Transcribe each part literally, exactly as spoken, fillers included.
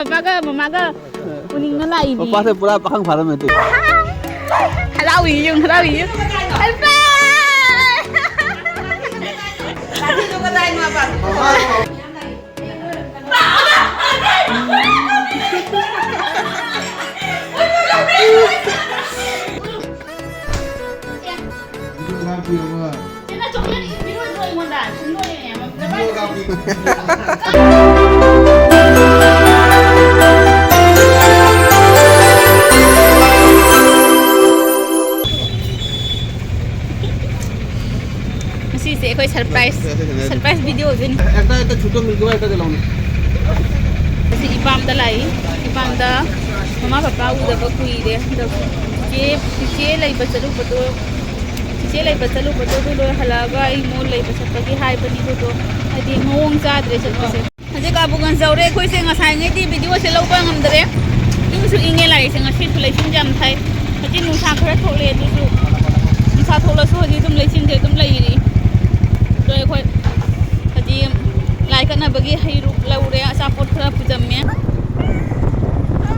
ꯄꯥꯄꯥꯒ ꯃꯃꯥꯒ ꯎꯅꯤꯡꯅ ꯂꯥꯛꯏꯅꯤ꯫ ꯄꯥꯄꯥꯁꯦ ꯄꯨꯔꯥ ꯄꯥꯈꯪ ꯐꯥꯔꯝꯃꯦ ꯑꯗꯨ꯫ ꯍꯔꯥꯎꯏ ꯌꯦꯡ, ꯍꯔꯥꯎꯏ ꯌꯦꯡ꯫ ꯍꯔꯥꯎ! ꯆꯦꯅ ꯆꯣꯀ꯭ꯂꯦꯠ ꯏꯟꯕꯤꯔꯣꯏꯗ꯭ꯔꯣ ꯑꯩꯉꯣꯟꯗ? ꯁꯨꯝ ꯂꯣꯏꯔꯦꯅꯦ꯫ ꯉꯁꯤꯁꯦ ꯑꯩꯈꯣꯏ ꯁꯔꯄ꯭ꯔꯥꯏꯁ, ꯁꯔꯄ꯭ꯔꯥꯏꯁ ꯚꯤꯗꯤꯑꯣ ꯑꯣꯏꯗꯣꯏꯅꯤ꯫ ꯑꯦꯛꯇ, ꯑꯦꯛꯇ ꯁꯨꯇꯣ ꯃꯤꯜꯀꯤ ꯋꯥꯏ ꯑꯦꯛꯇ ꯂꯥꯎꯅꯦ꯫ ꯉꯁꯤ ꯏꯄꯥꯝꯗ ꯂꯥꯛꯏ꯫ ꯏꯄꯥꯝꯗ ꯃꯃꯥ ꯄꯄꯥ ꯎꯗꯕ ꯀꯨꯏꯔꯦ꯫ ꯍꯟꯗꯛ ꯏꯆꯦ, ꯏꯆꯦ ꯂꯩꯕ ꯆꯠꯂꯨꯕꯗꯣ, ꯏꯆꯦ ꯂꯩꯕ ꯆꯠꯂꯨꯕꯗꯣ ꯑꯗꯨ ꯂꯣꯏ ꯍꯜꯂꯛꯑꯒ ꯑꯩ ꯃꯣꯜ ꯂꯩꯕ ꯆꯠꯄꯒꯤ ꯍꯥꯏꯕꯅꯤ꯫ ꯑꯗꯨꯗꯣ ꯍꯥꯏꯗꯤ ꯃꯑꯣꯡ ꯆꯥꯗ꯭ꯔꯦ ꯆꯠꯄꯁꯦ꯫ ꯍꯧꯖꯤꯛ ꯀꯥꯕꯨꯒꯟ ꯌꯧꯔꯦ꯫ ꯑꯩꯈꯣꯏꯁꯦ ꯉꯁꯥꯏꯉꯩꯗꯤ ꯚꯤꯗꯤꯑꯣꯁꯦ ꯂꯧꯕ ꯉꯝꯗ꯭ꯔꯦ꯫ ꯏꯪꯁꯨ ꯏꯪꯉꯦ ꯂꯥꯛꯏꯁꯦ꯫ ꯉꯁꯤꯁꯨ ꯂꯩꯆꯤꯟꯁꯦ ꯌꯥꯝ ꯊꯥꯏ꯫ ꯉꯁꯤ ꯅꯨꯡꯁꯥ ꯈꯔ ꯊꯣꯛꯂꯛꯑꯦ, ꯑꯗꯨꯁꯨ ꯅꯨꯡꯁꯥ ꯊꯣꯛꯂꯁꯨ ꯍꯧꯖꯤꯛ ꯑꯗꯨꯝ ꯂꯩꯆꯤꯟꯁꯦ ꯑꯗꯨꯝ ꯂꯩꯔꯤ꯫ ꯑꯗꯣ ꯑꯩꯈꯣꯏ ꯍꯧꯖꯤꯛ ꯂꯥꯏ ꯀꯠꯅꯕꯒꯤ ꯍꯩꯔꯨꯛ ꯂꯧꯔꯦ, ꯑꯆꯥꯄꯣꯠ ꯈꯔ ꯄꯨꯖꯝꯃꯦ꯫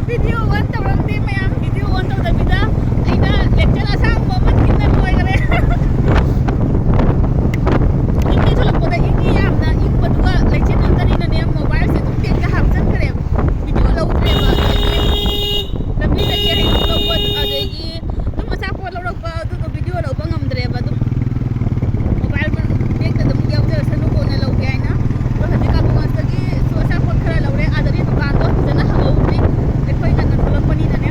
ꯚꯤꯗꯤꯑꯣ ꯑꯣꯟ ꯇꯧꯔꯝꯗꯦ ꯃꯌꯥꯝ, ꯚꯤꯗꯤꯑꯣ ꯑꯣꯟ ꯇꯧꯗꯕꯤꯗ ꯑꯩꯅ ꯂꯦꯛꯆꯔ ꯑꯁꯥꯡꯕ ꯑꯃ ꯊꯤꯟꯅ ꯂꯣꯏꯈꯔꯦ꯫ ꯌꯨꯝꯗ ꯊꯣꯛꯂꯛꯄꯗ ꯏꯪꯉꯤ ꯌꯥꯝꯅ, ꯏꯪꯕꯗꯨꯒ ꯂꯩꯆꯤꯟ ꯑꯝꯇꯅꯤꯅꯅꯦ, ꯃꯣꯕꯥꯏꯜꯁꯦ ꯑꯗꯨꯝ ꯕꯦꯒꯇ ꯍꯥꯞꯆꯟꯈ꯭ꯔꯦꯕ꯫ ꯚꯤꯗꯤꯑꯣ ꯂꯧꯗ꯭ꯔꯦꯕ꯫ ꯑꯗꯒꯤ ꯂꯝꯕꯤꯗꯒꯤ ꯍꯩꯅꯧ ꯂꯧꯕ, ꯑꯗꯒꯤ ꯑꯗꯨꯝ ꯑꯆꯥꯄꯣꯠ ꯂꯧꯔꯛꯄ, ꯑꯗꯨꯗꯣ ꯚꯤꯗꯤꯑꯣ ꯂꯧꯕ ꯉꯝꯗ꯭ꯔꯦꯕ꯫ ꯑꯗꯨꯝ ꯃꯣꯕꯥꯏꯜ ꯕꯦꯒꯇ ꯑꯗꯨꯝ ꯌꯥꯎꯖꯔꯁꯅꯨ, ꯀꯣꯟꯅ ꯂꯧꯒꯦ ꯍꯥꯏꯅ꯫ ꯑꯗꯣ ꯍꯧꯖꯤꯛ ꯀꯥꯕꯨꯒꯟꯁꯇꯒꯤꯁꯨ ꯑꯆꯥꯄꯣꯠ ꯈꯔ ꯂꯧꯔꯦ꯫ ꯑꯥꯗꯗꯤ ꯗꯨꯀꯥꯟꯗꯣ ꯐꯖꯅ ꯍꯪꯍꯧꯗ꯭ꯔꯤ, ꯑꯩꯈꯣꯏ ꯉꯟꯅ ꯊꯣꯛꯂꯛꯄꯅꯤꯅꯅꯦ꯫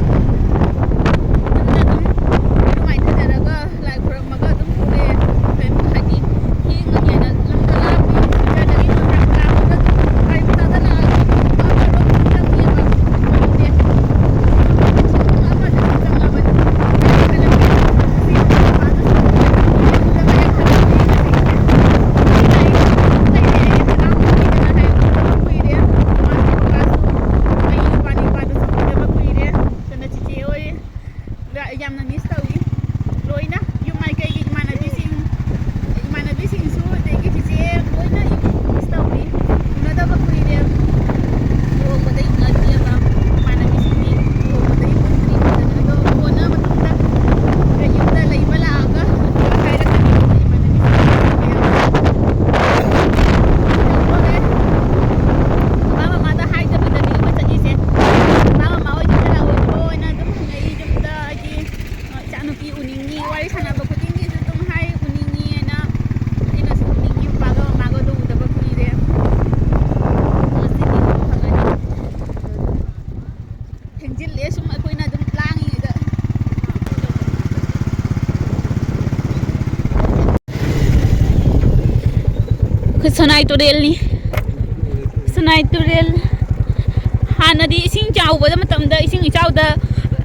ꯆꯤꯜꯂꯦ ꯁꯨꯝ ꯑꯩꯈꯣꯏꯅ ꯑꯗꯨꯝ ꯂꯥꯡꯉꯤꯉꯩꯗ꯫ ꯑꯩꯈꯣꯏ ꯁꯅꯥꯏ ꯇꯨꯔꯦꯜꯅꯤ꯫ ꯁꯅꯥꯏ ꯇꯨꯔꯦꯜ꯫ ꯍꯥꯟꯅꯗꯤ ꯏꯁꯤꯡ ꯆꯥꯎꯕꯗ ꯃꯇꯝꯗ, ꯏꯁꯤꯡ ꯏꯆꯥꯎꯗ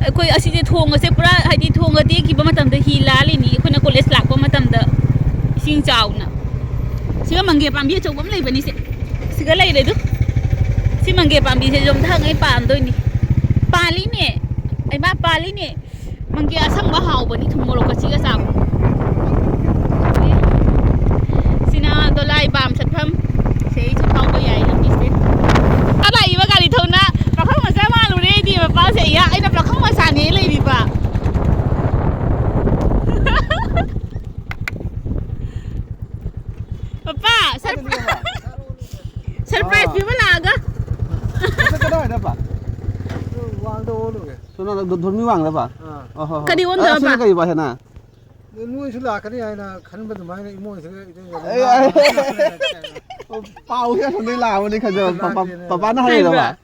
ꯑꯩꯈꯣꯏ ꯑꯁꯤꯁꯦ, ꯊꯣꯡ ꯑꯁꯦ ꯄꯨꯔꯥ, ꯍꯥꯏꯗꯤ ꯊꯣꯡꯒ ꯇꯦꯛꯈꯤꯕ ꯃꯇꯝꯗ ꯍꯤ ꯂꯥꯜꯂꯤꯅꯤ ꯑꯩꯈꯣꯏꯅ ꯀꯣꯂꯦꯖ ꯂꯥꯛꯄ ꯃꯇꯝꯗ꯫ ꯏꯁꯤꯡ ꯆꯥꯎꯅ꯫ ꯁꯤꯒ ꯃꯪꯒꯦ ꯄꯥꯝꯕꯤ ꯑꯆꯧꯕ ꯑꯃ ꯂꯩꯕꯅꯤꯁꯦ꯫ ꯁꯤꯒ ꯂꯩꯔꯦ ꯑꯗꯨ꯫ ꯁꯤ ꯃꯪꯒꯦ ꯄꯥꯝꯕꯤꯁꯦ ꯌꯣꯝꯊꯉꯩ ꯄꯥꯝꯗꯣꯏꯅꯤ꯫ ꯄꯥꯜꯂꯤꯅꯦ꯫ ꯏꯃꯥ ꯄꯥꯜꯂꯤꯅꯦ꯫ ꯃꯪꯒꯦ ꯑꯁꯪꯕ ꯍꯥꯎꯕꯅꯤ ꯊꯨꯝ ꯃꯣꯔꯣꯛꯀ ꯆꯤꯒ ꯆꯥꯕ꯫ ꯁꯤꯅ ꯗꯣꯂꯥꯏ ꯄꯥꯝ ꯆꯠꯐꯝ꯫ ꯁꯤꯗꯩꯁꯨ ꯐꯥꯎꯕ ꯌꯥꯏ ꯂꯝꯕꯤꯁꯦ꯫ ꯑꯥ ꯂꯥꯛꯏꯕ ꯒꯥꯔꯤ ꯊꯧꯅ ꯄꯥꯈꯪ ꯃꯆꯥ ꯃꯥꯜꯂꯨꯔꯦ ꯑꯩꯗꯤ ꯃꯄꯥꯁꯦ꯫ ꯑꯩꯌꯥ, ꯑꯩꯅ ꯄꯥꯈꯪ ꯃꯆꯥꯅꯦ ꯂꯩꯔꯤꯕ꯫ ꯄꯄꯥ, ꯁꯔ-, ꯀꯥꯏꯗꯅꯣꯕ? ꯁꯔꯄ꯭ꯔꯥꯏꯖ ꯑꯥ꯫ ꯄꯤꯕ ꯂꯥꯛꯑꯒ꯫ ꯀꯗꯥꯏꯗꯕ? ꯋꯥꯡꯗ ꯑꯣꯜꯂꯨꯒꯦ꯫ ꯁꯣꯝ ꯅꯥꯀꯟ ꯙꯣ-, ꯙꯣꯔꯃꯤ ꯋꯥꯡꯗꯕ? ꯑꯥ꯫ ꯑꯣ, ꯍꯣ, ꯍꯣ꯫ ꯀꯔꯤ ꯑꯣꯟꯗꯣꯏꯕ? ꯑꯁꯤꯅ ꯀꯩꯕ ꯍꯦꯟꯅ? ꯅꯣꯏꯁꯨ ꯂꯥꯛꯀꯅꯤ ꯍꯥꯏꯅ ꯈꯟꯕ ꯑꯗꯨꯃꯥꯏꯅ ꯏꯃꯣꯏꯁꯤꯒ ꯏꯇꯩꯒ ꯑꯩ, ꯑꯩ, ꯑꯣ, ꯄꯥꯎꯁꯦ ꯑꯁꯣꯝꯗꯒꯤ ꯂꯥꯛꯑꯕꯅꯤ ꯈꯟꯖꯕ꯫ ꯄꯄꯥ-, ꯂꯥꯛꯇꯦꯅꯦ꯫ ꯄꯄꯥꯅ ꯍꯥꯏꯔꯕ? ꯍꯥꯏꯕ꯭ꯔꯥ?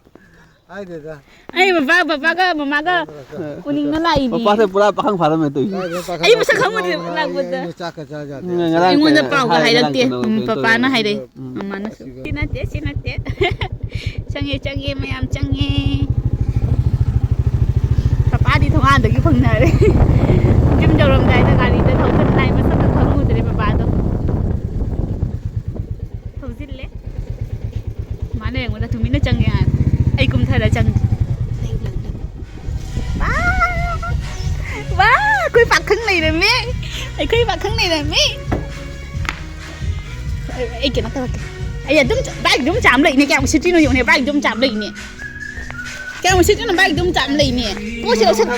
ꯍꯥꯏꯗꯦꯗ꯫ ꯑꯩ ꯕꯕꯥ, ꯕꯕꯥꯒ ꯃꯃꯥꯒ ꯑ, ꯎꯅꯤꯡꯅ ꯂꯥꯛꯏꯅꯤ꯫ ꯄꯄꯥꯁꯦ ꯄꯨꯔꯥ ꯄꯥꯈꯪ ꯐꯥꯔꯝꯃꯦ ꯇꯧꯏꯁꯦ꯫ ꯀꯥꯏꯗꯩ ꯄꯥꯈꯪ ꯑꯩ ꯃꯁꯛ ꯈꯪꯕꯗꯤ ꯐꯥꯔꯝꯃꯦ? ꯂꯥꯛꯄꯗ꯫ ꯑꯩ ꯆꯥꯛꯀ ꯆꯥ ꯌꯥꯗꯦ꯫ ꯎꯝ, ꯉꯔꯥꯡ ꯑꯩꯉꯣꯟꯗ ꯀꯩꯅꯣ ꯄꯥꯎꯒ ꯍꯥꯏ, ꯉꯔꯥꯡ ꯍꯥꯏꯔꯛꯇꯦ꯫ ꯀꯩꯅꯣ, ꯎꯝ, ꯀꯩꯅꯣ ꯄꯄꯥꯅ ꯇꯧꯔꯦ꯫ ꯍꯥꯏꯔꯛꯏ꯫ ꯎꯝ꯫ ꯃꯃꯥꯅꯁꯨ꯫ ꯁꯤ ꯅꯠꯇꯦ, ꯁꯤ ꯅꯠꯇꯦ꯫ ꯆꯪꯉꯦ, ꯆꯪꯉꯦ, ꯃꯌꯥꯝ ꯆꯪꯉꯦ꯫ ꯄꯄꯥꯗꯤ ꯊꯣꯡꯒꯥꯟꯗꯒꯤ ꯐꯪꯅꯔꯦ꯫ ꯌꯨꯝ ꯌꯧꯔꯝꯗꯥꯏꯗ ꯒꯥꯔꯤꯗ ꯊꯧꯖꯤꯜꯂꯛꯑꯦ, ꯃꯁꯛꯀ ꯈꯪꯉꯨꯗ꯭ꯔꯦ ꯄꯄꯥꯗꯣ꯫ ꯊꯧꯖꯤꯜꯂꯦ꯫ ꯃꯥꯅ ꯌꯦꯡꯕꯗ ꯇꯨꯃꯤꯟꯅ ꯆꯪꯉꯦ ꯍꯥꯏ꯫ ꯑꯩ ꯀꯨꯝꯊꯔ ꯆꯪꯉꯦ꯫ ꯋꯥ! ꯋꯥ! ꯑꯩꯈꯣꯏ ꯄꯥꯈꯪ ꯂꯩꯔꯝꯃꯦ꯫ ꯑꯩꯈꯣꯏ ꯄꯥꯈꯪ ꯂꯩꯔꯝꯃꯦ꯫ ꯑꯩ ꯀꯩꯅꯣ ꯇꯧꯔꯛꯀꯦ꯫ ꯑꯩ ꯑꯗꯨꯝ ꯆ-, ꯕꯥꯏꯛ ꯑꯗꯨꯝ ꯆꯥꯝ ꯂꯩꯅꯦ꯫ ꯀꯌꯥꯝ ꯎꯁꯤꯠꯇ꯭ꯔꯤꯅꯣ ꯌꯦꯡꯉꯨꯅꯦ꯫ ꯕꯥꯏꯛ ꯑꯗꯨꯝ ꯆꯥꯝ ꯂꯩꯅꯦ꯫ ꯀꯌꯥꯝ ꯎꯁꯤꯠꯇ꯭ꯔꯤꯅꯣ? ꯕꯥꯏꯛ ꯑꯗꯨꯝ ꯆꯥꯝ ꯂꯩꯅꯦ꯫ ꯄꯣꯠꯁꯦ ꯂꯧꯁꯤꯟ-,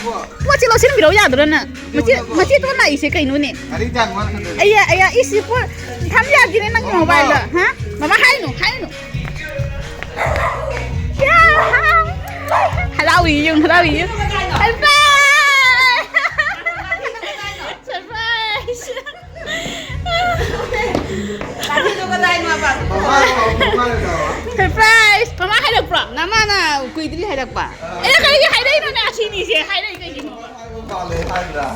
ꯄꯣꯠꯁꯦ ꯂꯧꯁꯤꯟꯕꯤꯔꯛꯎ ꯌꯥꯗ꯭ꯔꯣ ꯅꯪ? ꯃꯆꯦ, ꯃꯆꯦ ꯇꯣꯟ ꯂꯥꯛꯏꯁꯦ ꯀꯩꯅꯣꯅꯦ? ꯒꯥꯔꯤ ꯆꯥꯝ ꯋꯥꯅ ꯈꯟꯗꯣꯏꯅꯦ꯫ ꯑꯩꯌꯥ, ꯑꯩꯌꯥ, ꯏꯁ, ꯄꯣꯠ ꯊꯝ ꯌꯥꯗꯦꯅꯦ ꯅꯪꯒꯤ ꯃꯣꯕꯥꯏꯜꯗ, ꯍꯥ? ꯃꯃꯥ ꯍꯥꯏꯅꯨ, ꯍꯥꯏꯅꯨ꯫ ꯌꯥ! ꯍꯔꯥꯎꯏ ꯌꯦꯡꯉꯨ, ꯍꯔꯥꯎꯏ ꯌꯦꯡꯉꯨ꯫ ꯁꯔꯄ꯭ꯔꯥꯏꯖ! ꯁꯔꯄ꯭ꯔꯥꯏꯖ! ꯁꯔꯄ꯭ꯔꯥꯏꯖ! ꯃꯃꯥ ꯍꯥꯏꯔꯛꯄ꯭ꯔꯣ? ꯑꯃꯅ ꯀꯨꯏꯗ꯭ꯔꯤ ꯍꯥꯏꯔꯛꯄ꯫ ꯑꯦ, ꯀꯩꯒꯤ ꯍꯥꯏꯔꯛꯏꯅꯣꯅꯦ ꯑꯁꯤꯅꯤꯁꯦ? ꯍꯥꯏꯔꯛꯏ ꯀꯩꯒꯤꯅꯣ?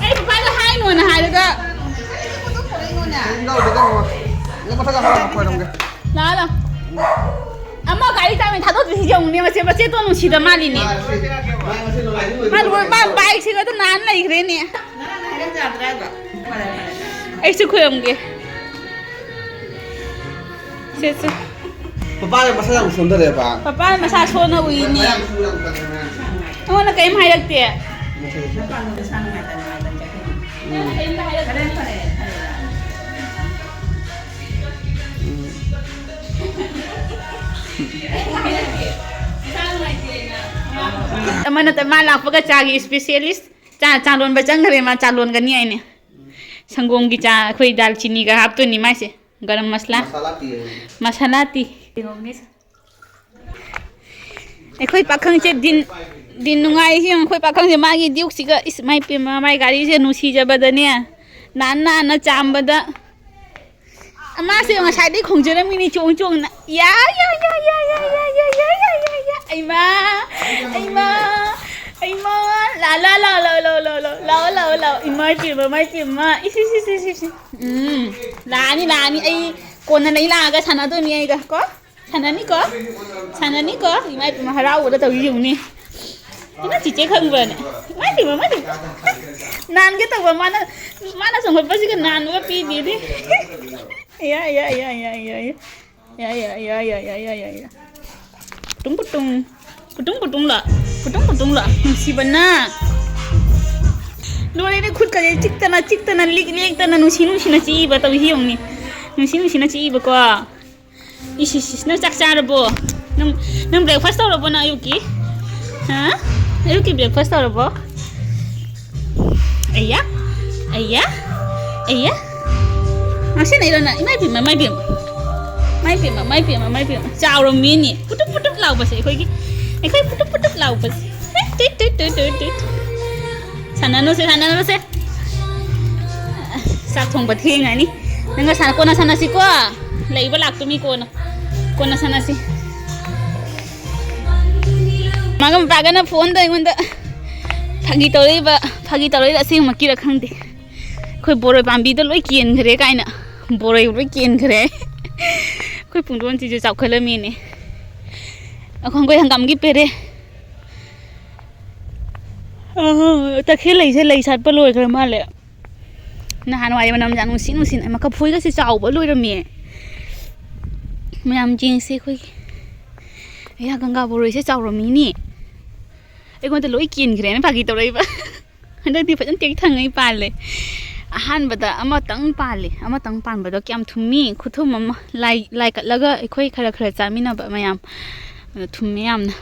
ꯑꯩ ꯄꯄꯥꯗ ꯍꯥꯏꯅꯣꯅ ꯍꯥꯏꯔꯒ꯫ ꯂꯥꯛꯑꯣ, ꯂꯥꯛꯑꯣ꯫ ꯑꯃ ꯒꯥꯔꯤ ꯆꯥꯝꯃꯩ ꯊꯥꯗꯣꯛꯇ꯭ꯔꯤꯁꯤ ꯌꯦꯡꯉꯨꯅꯦ, ꯃꯆꯦ, ꯃꯆꯦꯠꯇꯣ ꯅꯨꯡꯁꯤꯗ ꯃꯥꯜꯂꯤꯅꯦ꯫ ꯃꯥ ꯂꯣꯏ, ꯃꯥ ꯕꯥꯏꯛꯁꯤꯒ ꯑꯗꯨꯝ ꯅꯥꯟ ꯂꯩꯈ꯭ꯔꯦꯅꯦ꯫ ꯑꯩꯁꯨ ꯈꯣꯏꯔꯝꯒꯦ꯫ ꯁꯦ, ꯁꯦ꯫ ꯄꯄꯥ ꯃꯁꯥ ꯌꯥꯝ ꯁꯣꯟꯊꯔꯦꯕ꯫ ꯄꯄꯥ ꯃꯁꯥ ꯁꯣꯟꯅ ꯎꯏꯅꯦ꯫ ꯃꯌꯥꯝꯁꯨ ꯌꯥꯝ ꯀꯜꯂꯦ, ꯃꯌꯥꯝꯁꯨ꯫ ꯑꯩꯉꯣꯟꯗ ꯀꯔꯤꯝ ꯍꯥꯏꯔꯛꯇꯦ꯫ ꯎꯝ꯫ ꯅꯪꯅ ꯀꯔꯤꯝꯇ ꯍꯥꯏꯔꯛꯇꯦ꯫ ꯎꯝ꯫ ꯑꯃ ꯅꯠꯇ ꯃꯥ ꯂꯥꯛꯄꯒ ꯆꯥꯒꯤ specialist꯫ ꯆꯥ, ꯆꯥ ꯂꯣꯟꯕ ꯆꯪꯈ꯭ꯔꯦ, ꯃꯥ ꯆꯥ ꯂꯣꯟꯒꯅꯤ ꯍꯥꯏꯅꯦ꯫ ꯁꯪꯒꯣꯝꯒꯤ ꯆꯥ, ꯑꯩꯈꯣꯏ ꯗꯥꯜꯆꯤꯅꯤꯒ ꯍꯥꯞꯇꯣꯏꯅꯤ ꯃꯥꯏꯁꯦ꯫ ꯒꯔꯝ ꯃꯁꯂꯥ꯫ ꯃꯁꯥꯂꯥ ꯇꯤ꯫ ꯃꯁꯥꯂꯥ ꯇꯤ꯫ ꯑꯩꯈꯣꯏ ꯄꯥꯈꯪꯁꯦ ꯗꯤꯟ, ꯗꯤꯟ ꯅꯨꯡꯉꯥꯏꯔꯤꯁꯤ ꯌꯦꯡꯉꯨ꯫ ꯑꯩꯈꯣꯏ ꯄꯥꯈꯪꯁꯦ ꯃꯥꯒꯤ ꯗ꯭ꯌꯨꯛꯁꯤꯒ, ꯏꯁ, ꯃꯥꯏ ꯄꯦꯝꯃ, ꯃꯥꯏ ꯒꯥꯔꯤꯁꯦ ꯅꯨꯡꯁꯤꯖꯕꯗꯅꯦ, ꯅꯥꯟ ꯅꯥꯟꯅ ꯆꯥꯝꯕꯗ꯫ ꯃꯥꯁꯦ ꯉꯁꯥꯏꯗꯩ ꯈꯣꯡꯖꯔꯝꯃꯤꯅꯤ ꯆꯣꯡ ꯆꯣꯡꯅ꯫ ꯌꯥ, ꯌꯥ, ꯌꯥ꯫ ꯑꯩꯃꯥ, ꯑꯩꯃꯥ, ꯑꯩꯃꯥ, ꯂꯥ, ꯂꯥ, ꯂꯥ, ꯂꯥ, ꯂꯥ, ꯂꯥ, ꯂꯥ, ꯂꯥ, ꯂꯥ, ꯂꯥ, ꯂꯥ꯫ ꯏꯃꯥ ꯏꯄꯦꯝꯃ, ꯏꯃꯥ ꯏꯄꯦꯝꯃ꯫ ꯏꯁ, ꯏꯁ, ꯏꯁ, ꯏꯁ, ꯏꯁ꯫ ꯎꯝ, ꯂꯥꯛꯑꯅꯤ, ꯂꯥꯛꯑꯅꯤ꯫ ꯑꯩ ꯀꯣꯟꯅ ꯂꯩ ꯂꯥꯛꯑꯒ ꯁꯥꯟꯅꯗꯣꯏꯅꯤ ꯑꯩꯒ ꯀꯣ꯫ ꯁꯥꯟꯅꯅꯤꯀꯣ? ꯁꯥꯟꯅꯅꯤꯀꯣ? ꯏꯃꯥ ꯏꯄꯦꯝꯃ ꯍꯔꯥꯎꯕꯗ ꯇꯧꯔꯤ ꯌꯦꯡꯉꯨꯅꯦ꯫ ꯏꯃꯥ ꯆꯤꯆꯦ ꯈꯪꯕ꯭ꯔꯅꯦ? ꯏꯃꯥ ꯏꯄꯦꯝꯃ, ꯏꯃꯥ ꯏꯄꯦꯝꯃ꯫ ꯅꯥꯟꯒꯦ ꯇꯧꯕ ꯃꯥꯅ, ꯃꯥꯅ ꯆꯣꯡꯈꯠꯄꯁꯤꯒ ꯅꯥꯟꯕꯒ ꯄꯤꯗꯦꯅꯦ꯫ ꯌꯥ, ꯌꯥ, ꯌꯥ꯫ ꯌꯥ, ꯌꯥ, ꯌꯥ꯫ ꯀꯨꯇꯨꯡ ꯀꯨꯇꯨꯡ꯫ ꯀꯨꯇꯨꯡ ꯀꯨꯇꯨꯡ ꯂꯥꯎ꯫ ꯀꯨꯇꯨꯡ ꯀꯨꯇꯨꯡ ꯂꯥꯎ꯫ ꯅꯨꯡꯁꯤꯕꯅ꯫ ꯂꯣꯏꯔꯦꯅꯦ, ꯈꯨꯠꯀꯁꯦ ꯆꯤꯛꯇꯅ, ꯆꯤꯛꯇꯅ, ꯂꯤꯛ ꯂꯦꯛꯇꯅ, ꯅꯨꯡꯁꯤ ꯅꯨꯡꯁꯤꯅ ꯆꯤꯛꯏꯕ ꯇꯧꯏꯁꯤ ꯌꯦꯡꯉꯨꯅꯦ꯫ ꯅꯨꯡꯁꯤ ꯅꯨꯡꯁꯤꯅ ꯆꯤꯛꯏꯕꯀꯣ꯫ ꯏꯁ, ꯏꯁ, ꯏꯁ, ꯅꯪ ꯆꯥꯛ ꯆꯥꯔꯕꯣ? ꯅꯪ, ꯅꯪ breakfast ꯇꯧꯔꯕꯣ ꯅꯪ ꯑꯌꯨꯛꯀꯤ? ꯍꯥ? ꯑꯌꯨꯛꯀꯤ breakfast ꯇꯧꯔꯕꯣ? ꯑꯌꯥ, ꯑꯌꯥ, ꯑꯌꯥ꯫ ꯉꯁꯤꯅ ꯑꯩꯔꯣ ꯅꯪ? ꯏꯃꯥꯏ ꯄꯦꯝꯃ, ꯏꯃꯥꯏ ꯄꯦꯝꯃ꯫ ꯏꯃꯥꯏ ꯄꯦꯝꯃ, ꯏꯃꯥꯏ ꯄꯦꯝꯃ, ꯏꯃꯥꯏ ꯄꯦꯝꯃ꯫ ꯆꯥꯎꯔꯝꯃꯤꯅꯤ꯫ ꯄꯨꯇꯨꯞ ꯄꯨꯇꯨꯞ ꯂꯥꯎꯕꯁꯦ ꯑꯩꯈꯣꯏꯒꯤ, ꯑꯩꯈꯣꯏ ꯄꯨꯇꯨꯞ ꯄꯨꯇꯨꯞ ꯂꯥꯎꯕꯁꯦ꯫ ꯇꯤꯠ, ꯇꯤꯠ, ꯇꯤꯠ, ꯇꯤꯠ, ꯇꯤꯠ꯫ ꯁꯥꯟꯅꯅꯨꯁꯦ, ꯁꯥꯟꯅꯅꯨꯁꯦ꯫ ꯆꯥꯛ ꯊꯣꯡꯕ ꯊꯦꯡꯉꯅꯤ꯫ ꯅꯪꯒ ꯁꯥꯟꯅ-, ꯀꯣꯟꯅ ꯁꯥꯟꯅꯁꯤꯀꯣ꯫ ꯂꯩꯕ ꯂꯥꯛꯇꯨꯃꯤ ꯀꯣꯟꯅ꯫ ꯀꯣꯟꯅ ꯁꯥꯟꯅꯁꯤ꯫ ꯃꯥꯒ ꯃꯄꯥꯒꯅ ꯐꯣꯟꯗ ꯑꯩꯉꯣꯟꯗ ꯐꯥꯒꯤ ꯇꯧꯔꯛꯏꯕ, ꯐꯥꯒꯤ ꯇꯧꯔꯛꯏꯕ ꯑꯁꯦꯡꯕꯃꯛꯀꯤꯔ ꯈꯪꯗꯦ꯫ ꯑꯩꯈꯣꯏ ꯕꯣꯔꯣꯏ ꯄꯥꯝꯕꯤꯗꯣ ꯂꯣꯏ ꯀꯦꯟꯈ꯭ꯔꯦ ꯀꯥꯏꯅ, ꯕꯣꯔꯣꯏ ꯂꯣꯏ ꯀꯦꯟꯈ꯭ꯔꯦ꯫ ꯑꯩꯈꯣꯏ ꯄꯨꯡꯗꯣꯟꯁꯤꯁꯨ ꯆꯥꯎꯈꯠꯂꯝꯃꯦꯅꯦ꯫ ꯑꯩꯈꯣꯏ ꯍꯪꯒꯥꯝꯒꯤ ꯄꯦꯔꯦ꯫ ꯑ, ꯇꯈꯦꯜ ꯂꯩꯁꯦ ꯂꯩ ꯁꯥꯠꯄ ꯂꯣꯏꯈ꯭ꯔ ꯃꯥꯜꯂꯦ꯫ ꯅꯍꯥꯟꯋꯥꯏ ꯃꯅꯝ ꯌꯥꯝ ꯅꯨꯡꯁꯤ ꯅꯨꯡꯁꯤꯅ ꯃꯀꯐꯣꯏꯒꯁꯦ ꯆꯥꯎꯕ ꯂꯣꯏꯔꯝꯃꯦ꯫ ꯃꯌꯥꯝ ꯌꯦꯡꯁꯦ ꯑꯩꯈꯣꯏꯒꯤ꯫ ꯑꯌꯥ, ꯒꯪꯒꯥ ꯕꯣꯔꯣꯏꯁꯦ ꯆꯥꯎꯔꯝꯃꯤꯅꯦ꯫ ꯑꯩꯉꯣꯟꯗ ꯂꯣꯏ ꯀꯦꯟꯈ꯭ꯔꯦꯅ ꯐꯥꯒꯤ ꯇꯧꯔꯛꯏꯕ꯫ ꯍꯟꯗꯛꯇꯤ ꯐꯖꯅ ꯇꯦꯛꯊꯉꯩ ꯄꯥꯜꯂꯦ꯫ ꯑꯍꯥꯟꯕꯗ ꯑꯃꯇꯪ ꯄꯥꯜꯂꯦ꯫ ꯑꯃꯇꯪ ꯄꯥꯟꯕꯗꯣ ꯀꯌꯥꯝ ꯊꯨꯝꯃꯤ! ꯈꯨꯊꯨꯝ ꯑꯃ꯫ ꯂꯥꯏ, ꯂꯥꯏ ꯀꯠꯂꯒ ꯑꯩꯈꯣꯏ ꯈꯔ ꯈꯔ ꯆꯥꯃꯤꯟꯅꯕ ꯃꯌꯥꯝ꯫ ꯑꯗꯣ ꯊꯨꯝꯃꯦ ꯌꯥꯝꯅ꯫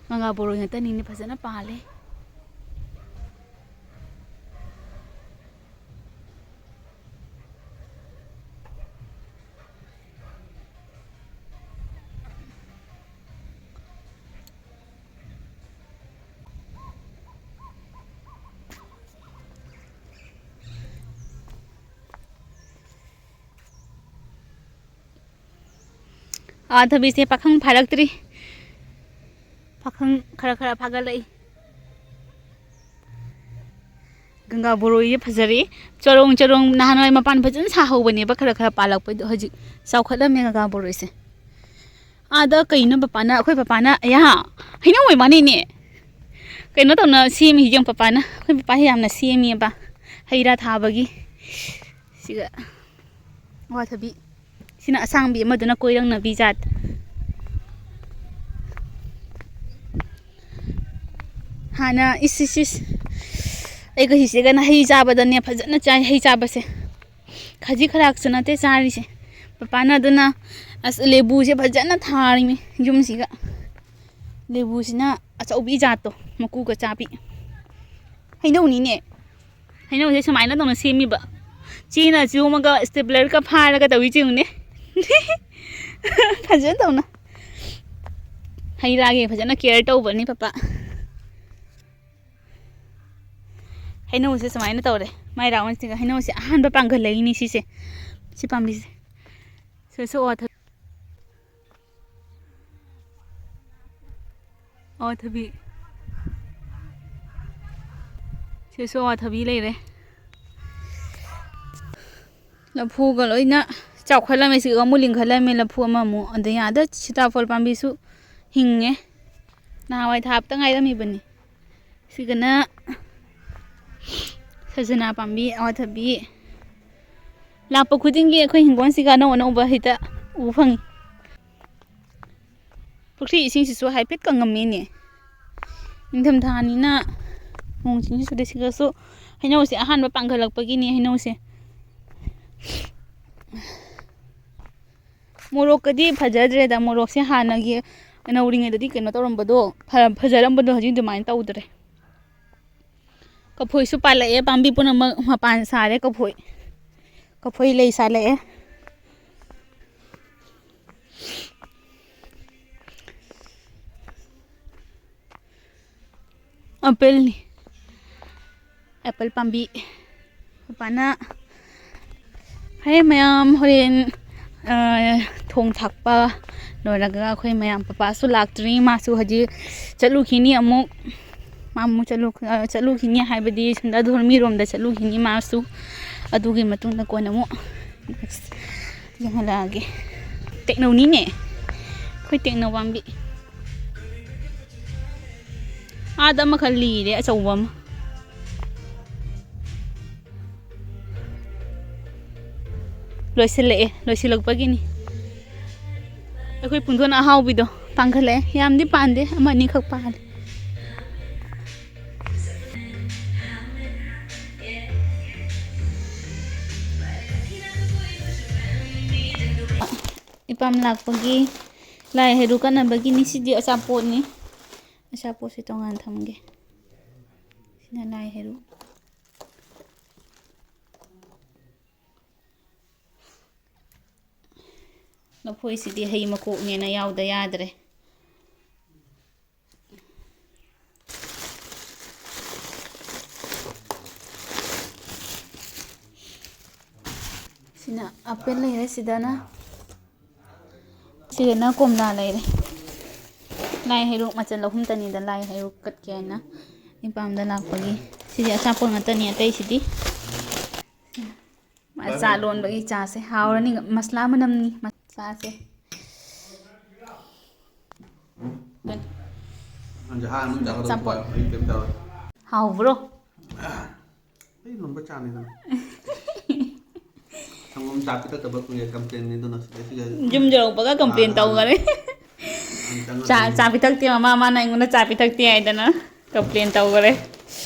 ꯒꯪꯒꯥ ꯕꯣꯔꯣꯏ ꯉꯥꯛꯇꯅꯤꯅꯦ, ꯐꯖꯅ ꯄꯥꯜꯂꯦ꯫ ꯑꯋꯥꯊꯕꯤꯁꯦ ꯄꯥꯈꯪ ꯐꯥꯔꯛꯇ꯭ꯔꯤ꯫ ꯄꯥꯈꯪ ꯈꯔ ꯈꯔ ꯐꯥꯒꯠꯂꯛꯏ꯫ ꯒꯪꯒꯥ ꯕꯣꯔꯣꯏꯁꯦ ꯐꯖꯔꯦ꯫ ꯆꯔꯣꯡ ꯆꯔꯣꯡ ꯅꯍꯥꯟꯋꯥꯏ ꯃꯄꯥꯟ ꯐꯖꯅ ꯁꯥꯍꯧꯕꯅꯦꯕ, ꯈꯔ ꯈꯔ ꯄꯥꯜꯂꯛꯄꯩꯗꯣ ꯍꯧꯖꯤꯛ ꯆꯥꯎꯈꯠꯂꯝꯃꯦ ꯒꯪꯒꯥ ꯕꯣꯔꯣꯏꯁꯦ꯫ ꯑꯥꯗ ꯀꯩꯅꯣ ꯄꯄꯥꯅ, ꯑꯩꯈꯣꯏ ꯄꯄꯥꯅ, ꯑꯌꯥ, ꯍꯩꯅꯧ ꯑꯣꯏ ꯃꯥꯅꯤꯅꯦ꯫ ꯀꯩꯅꯣ ꯇꯧꯅ ꯁꯦꯝꯃꯤ ꯌꯦꯡ ꯄꯄꯥꯅ꯫ ꯑꯩꯈꯣꯏ ꯄꯄꯥꯁꯦ ꯌꯥꯝꯅ ꯁꯦꯝꯃꯦꯕ ꯍꯩ ꯔꯥ ꯊꯥꯕꯒꯤ꯫ ꯁꯤꯒ ꯑꯋꯥꯊꯕꯤ꯫ ꯁꯤꯅ ꯑꯁꯥꯡꯕꯤ, ꯑꯃꯗꯨꯅ ꯀꯣꯏꯔꯪꯅꯕꯤ ꯖꯥꯠ꯫ ꯍꯥꯟꯅ ꯏꯁ, ꯏꯁ, ꯏꯁ꯫ ꯑꯩꯒ ꯍꯤꯁꯦꯒꯅ ꯍꯩ ꯆꯥꯕꯗꯅꯦ ꯐꯖꯅ ꯆꯥꯏ, ꯍꯩ ꯆꯥꯕꯁꯦ꯫ ꯈꯖꯤꯛ ꯈꯔꯥꯛꯁꯨ ꯅꯠꯇꯦ ꯆꯥꯔꯤꯁꯦ꯫ ꯄꯄꯥꯅ ꯑꯗꯨꯅ ꯑꯁ ꯂꯦꯕꯨꯁꯦ ꯐꯖꯅ ꯊꯥꯔꯤꯃꯤ ꯌꯨꯝꯁꯤꯒ꯫ ꯂꯦꯕꯨꯁꯤꯅ ꯑꯆꯧꯕꯤ ꯖꯥꯠꯇꯣ, ꯃꯀꯨꯒ ꯆꯥꯕꯤ꯫ ꯍꯩꯅꯧꯅꯤꯅꯦ꯫ ꯍꯩꯅꯧꯁꯦ ꯁꯨꯃꯥꯏꯅ ꯇꯧꯅ ꯁꯦꯝꯃꯤꯕ꯫ ꯆꯦꯅ ꯆꯣꯝꯃꯒ stapler ꯐꯥꯔꯒ ꯇꯧꯏ ꯆꯦ ꯌꯦꯡꯉꯨꯅꯦ꯫ ꯐꯖꯅ ꯇꯧꯅ꯫ ꯍꯩ ꯔꯥꯒꯤ ꯐꯖꯅ care ꯇꯧꯕꯅꯤ ꯄꯄꯥ꯫ ꯍꯩꯅꯧꯁꯦ ꯁꯨꯃꯥꯏꯅ ꯇꯧꯔꯦ꯫ ꯃꯥꯏ round ꯁꯤꯒ ꯍꯩꯅꯧꯁꯦ ꯑꯍꯥꯟꯕ ꯄꯥꯟꯈꯠꯂꯛꯏꯅꯤ ꯁꯤꯁꯦ꯫ ꯁꯤ ꯄꯥꯝꯕꯤꯁꯦ꯫ ꯁꯣꯏꯁꯣ ꯑꯣꯊ-, ꯑꯋꯥꯊꯕꯤ꯫ ꯁꯤꯁꯨ ꯑꯋꯥꯊꯕꯤ ꯂꯩꯔꯦ꯫ ꯂꯐꯨꯒ ꯂꯣꯏꯅ ꯆꯥꯎꯈꯠꯂꯝꯃꯦ꯫ ꯁꯤꯒ ꯑꯃꯨꯛ ꯂꯤꯡꯈꯠꯂꯝꯃꯦ ꯂꯐꯨ ꯑꯃꯃꯨꯛ꯫ ꯑꯗꯩ ꯑꯥꯗ ꯁꯤꯇꯥꯐꯣꯜ ꯄꯥꯝꯕꯤꯁꯨ ꯍꯤꯡꯉꯦ꯫ ꯅꯍꯥꯟꯋꯥꯏ ꯊꯥꯕꯇ ꯉꯥꯏꯔꯝꯃꯤꯕꯅꯤ꯫ ꯁꯤꯒꯅ ꯁꯖꯅꯥ ꯄꯥꯝꯕꯤ, ꯑꯋꯥꯊꯕꯤ꯫ ꯂꯥꯛꯄ ꯈꯨꯗꯤꯡꯒꯤ ꯑꯩꯈꯣꯏ ꯍꯤꯡꯒꯣꯜꯁꯤꯒ ꯑꯅꯧ ꯑꯅꯧꯕ ꯍꯦꯛꯇ ꯎꯕ ꯐꯪꯉꯤ꯫ ꯄꯨꯈ꯭ꯔꯤ ꯏꯁꯤꯡꯁꯤꯁꯨ ꯍꯥꯏꯐꯦꯠ ꯀꯪꯉꯝꯃꯦꯅꯦ꯫ ꯅꯤꯡꯊꯝꯊꯥꯅꯤꯅ ꯅꯣꯡ ꯆꯤꯡꯁꯨ ꯆꯨꯗꯦ꯫ ꯁꯤꯒꯁꯨ ꯍꯩꯅꯧꯁꯦ ꯑꯍꯥꯟꯕ ꯄꯥꯟꯈꯠꯂꯛꯄꯒꯤꯅꯤ ꯍꯩꯅꯧꯁꯦ꯫ ꯃꯣꯔꯣꯛꯀꯗꯤ ꯐꯖꯗ꯭ꯔꯦꯗ꯫ ꯃꯣꯔꯣꯛꯁꯦ ꯍꯥꯟꯅꯒꯤ ꯅꯧꯔꯤꯉꯩꯗꯗꯤ ꯀꯩꯅꯣ ꯇꯧꯔꯝꯕꯗꯣ, ꯐ-, ꯐꯖꯔꯝꯕꯗꯣ ꯍꯧꯖꯤꯛ ꯑꯗꯨꯃꯥꯏꯅ ꯇꯧꯗ꯭ꯔꯦ꯫ ꯀꯐꯣꯏꯁꯨ ꯄꯥꯜꯂꯛꯑꯦ, ꯄꯥꯝꯕꯤ ꯄꯨꯝꯅꯃꯛ ꯃꯄꯥꯟ ꯁꯥꯔꯦ꯫ ꯀꯐꯣꯏ, ꯀꯐꯣꯏ ꯂꯩ ꯁꯥꯠꯂꯛꯑꯦ꯫ ꯑꯦꯄꯜꯅꯤ, ꯑꯦꯄꯜ ꯄꯥꯝꯕꯤ꯫ ꯄꯄꯥꯅ, ꯍꯣꯔꯦꯟ ꯃꯌꯥꯝ, ꯍꯣꯔꯦꯟ, ꯑ, ꯊꯣꯡ ꯊꯥꯛꯄ ꯂꯣꯏꯔꯒ ꯑꯩꯈꯣꯏ ꯃꯌꯥꯝ, ꯄꯄꯥꯁꯨ ꯂꯥꯛꯇ꯭ꯔꯤ, ꯃꯥꯁꯨ ꯍꯧꯖꯤꯛ ꯆꯠꯂꯨꯈꯤꯅꯤ ꯑꯃꯨꯛ꯫ ꯃꯥ ꯑꯃꯨꯛ ꯆꯠꯂꯨ-, ꯑ, ꯆꯠꯂꯨꯈꯤꯅꯤ ꯍꯥꯏꯕꯗꯤ ꯁꯟꯗꯥꯗꯣꯔꯃꯤꯔꯣꯝꯗ ꯆꯠꯂꯨꯈꯤꯅꯤ ꯃꯥꯁꯨ꯫ ꯑꯗꯨꯒꯤ ꯃꯇꯨꯡꯗ ꯀꯣꯟꯅ ꯑꯃꯨꯛ ꯌꯦꯡꯍꯜꯂꯛꯑꯒꯦ꯫ ꯇꯦꯛꯅꯧꯅꯤꯅꯦ, ꯑꯩꯈꯣꯏ ꯇꯦꯛꯅꯧ ꯄꯥꯝꯕꯤ꯫ ꯑꯥꯗ ꯑꯃꯈꯛ ꯂꯤꯔꯦ, ꯑꯆꯧꯕ ꯑꯃ꯫ ꯂꯣꯏꯁꯤꯜꯂꯛꯑꯦ, ꯂꯣꯏꯁꯤꯜꯂꯛꯄꯒꯤꯅꯤ꯫ ꯑꯩꯈꯣꯏ ꯄꯨꯡꯗꯣꯟ ꯑꯍꯥꯎꯕꯤꯗꯣ ꯄꯥꯟꯈꯠꯂꯛꯑꯦ꯫ ꯌꯥꯝꯗꯤ ꯄꯥꯟꯗꯦ, ꯑꯃ ꯑꯅꯤꯈꯛ ꯄꯥꯜꯂꯦ꯫ ꯏꯄꯥꯝ ꯂꯥꯛꯄꯒꯤ ꯂꯥꯏ ꯍꯩꯔꯨꯛ ꯀꯠꯅꯕꯒꯤꯅꯤ꯫ ꯁꯤꯗꯤ ꯑꯆꯥꯄꯣꯠꯅꯤ꯫ ꯑꯆꯥꯄꯣꯠꯁꯦ ꯇꯣꯉꯥꯟ ꯊꯝꯒꯦ꯫ ꯁꯤꯅ ꯂꯥꯏ ꯍꯩꯔꯨꯛ꯫ ꯂꯐꯣꯏꯁꯤꯗꯤ ꯍꯩ ꯃꯀꯣꯛꯅꯦꯅ ꯌꯥꯎꯗ ꯌꯥꯗ꯭ꯔꯦ꯫ ꯁꯤꯅ ꯑꯦꯄꯜ ꯂꯩꯔꯦ꯫ ꯁꯤꯗꯅ, ꯁꯤꯗꯅ ꯀꯣꯝꯂꯥ ꯂꯩꯔꯦ꯫ ꯂꯥꯏ ꯍꯩꯔꯨꯛ ꯃꯆꯜ ꯑꯍꯨꯝꯇꯅꯤꯗ, ꯂꯥꯏ ꯍꯩꯔꯨꯛ ꯀꯠꯀꯦ ꯍꯥꯏꯅ ꯏꯄꯥꯝꯗ ꯂꯥꯛꯄꯒꯤ꯫ ꯁꯤꯗꯤ ꯑꯆꯥꯄꯣꯠ ꯉꯥꯛꯇꯅꯤ, ꯑꯇꯩꯁꯤꯗꯤ꯫ ꯆꯥ ꯂꯣꯟꯕꯒꯤ ꯆꯥꯁꯦ ꯍꯥꯎꯔꯅꯤ, ꯃꯁꯂꯥ ꯃꯅꯝꯅꯤ꯫ ꯆꯥꯁꯦ꯫ ꯅꯪꯁꯦ ꯍꯥꯟꯅ ꯅꯪ ꯆꯥꯒꯗꯕ ꯑꯆꯥꯄꯣꯠ꯫ ꯄꯣꯠ ꯑꯩ ꯀꯩꯝ ꯆꯥꯔꯣꯏ꯫ ꯍꯥꯎꯕ꯭ꯔꯣ? ꯑꯩ ꯂꯨꯝꯕ ꯆꯥꯅꯤꯗꯅ꯫ ꯁꯪꯒꯣꯝ ꯆꯥ ꯄꯤꯊꯛꯇꯕ ꯀꯨꯏꯔꯦ, complainꯅꯤ ꯑꯗꯨꯅ ꯁꯤꯗꯩꯁꯤꯗ ꯌꯨꯝ ꯌꯧꯔꯛꯄꯒ complain ꯇꯧꯈꯔꯦ꯫ ꯆꯥ, ꯆꯥꯅꯤꯡꯉꯦ꯫ ꯆꯥ ꯄꯤꯊꯛꯇꯦ ꯃꯃꯥ, ꯃꯥꯅ ꯑꯩꯉꯣꯟꯗ ꯆꯥ ꯄꯤꯊꯛꯇꯦ ꯍꯥꯏꯗꯅ complain ꯇꯧꯈꯔꯦ꯫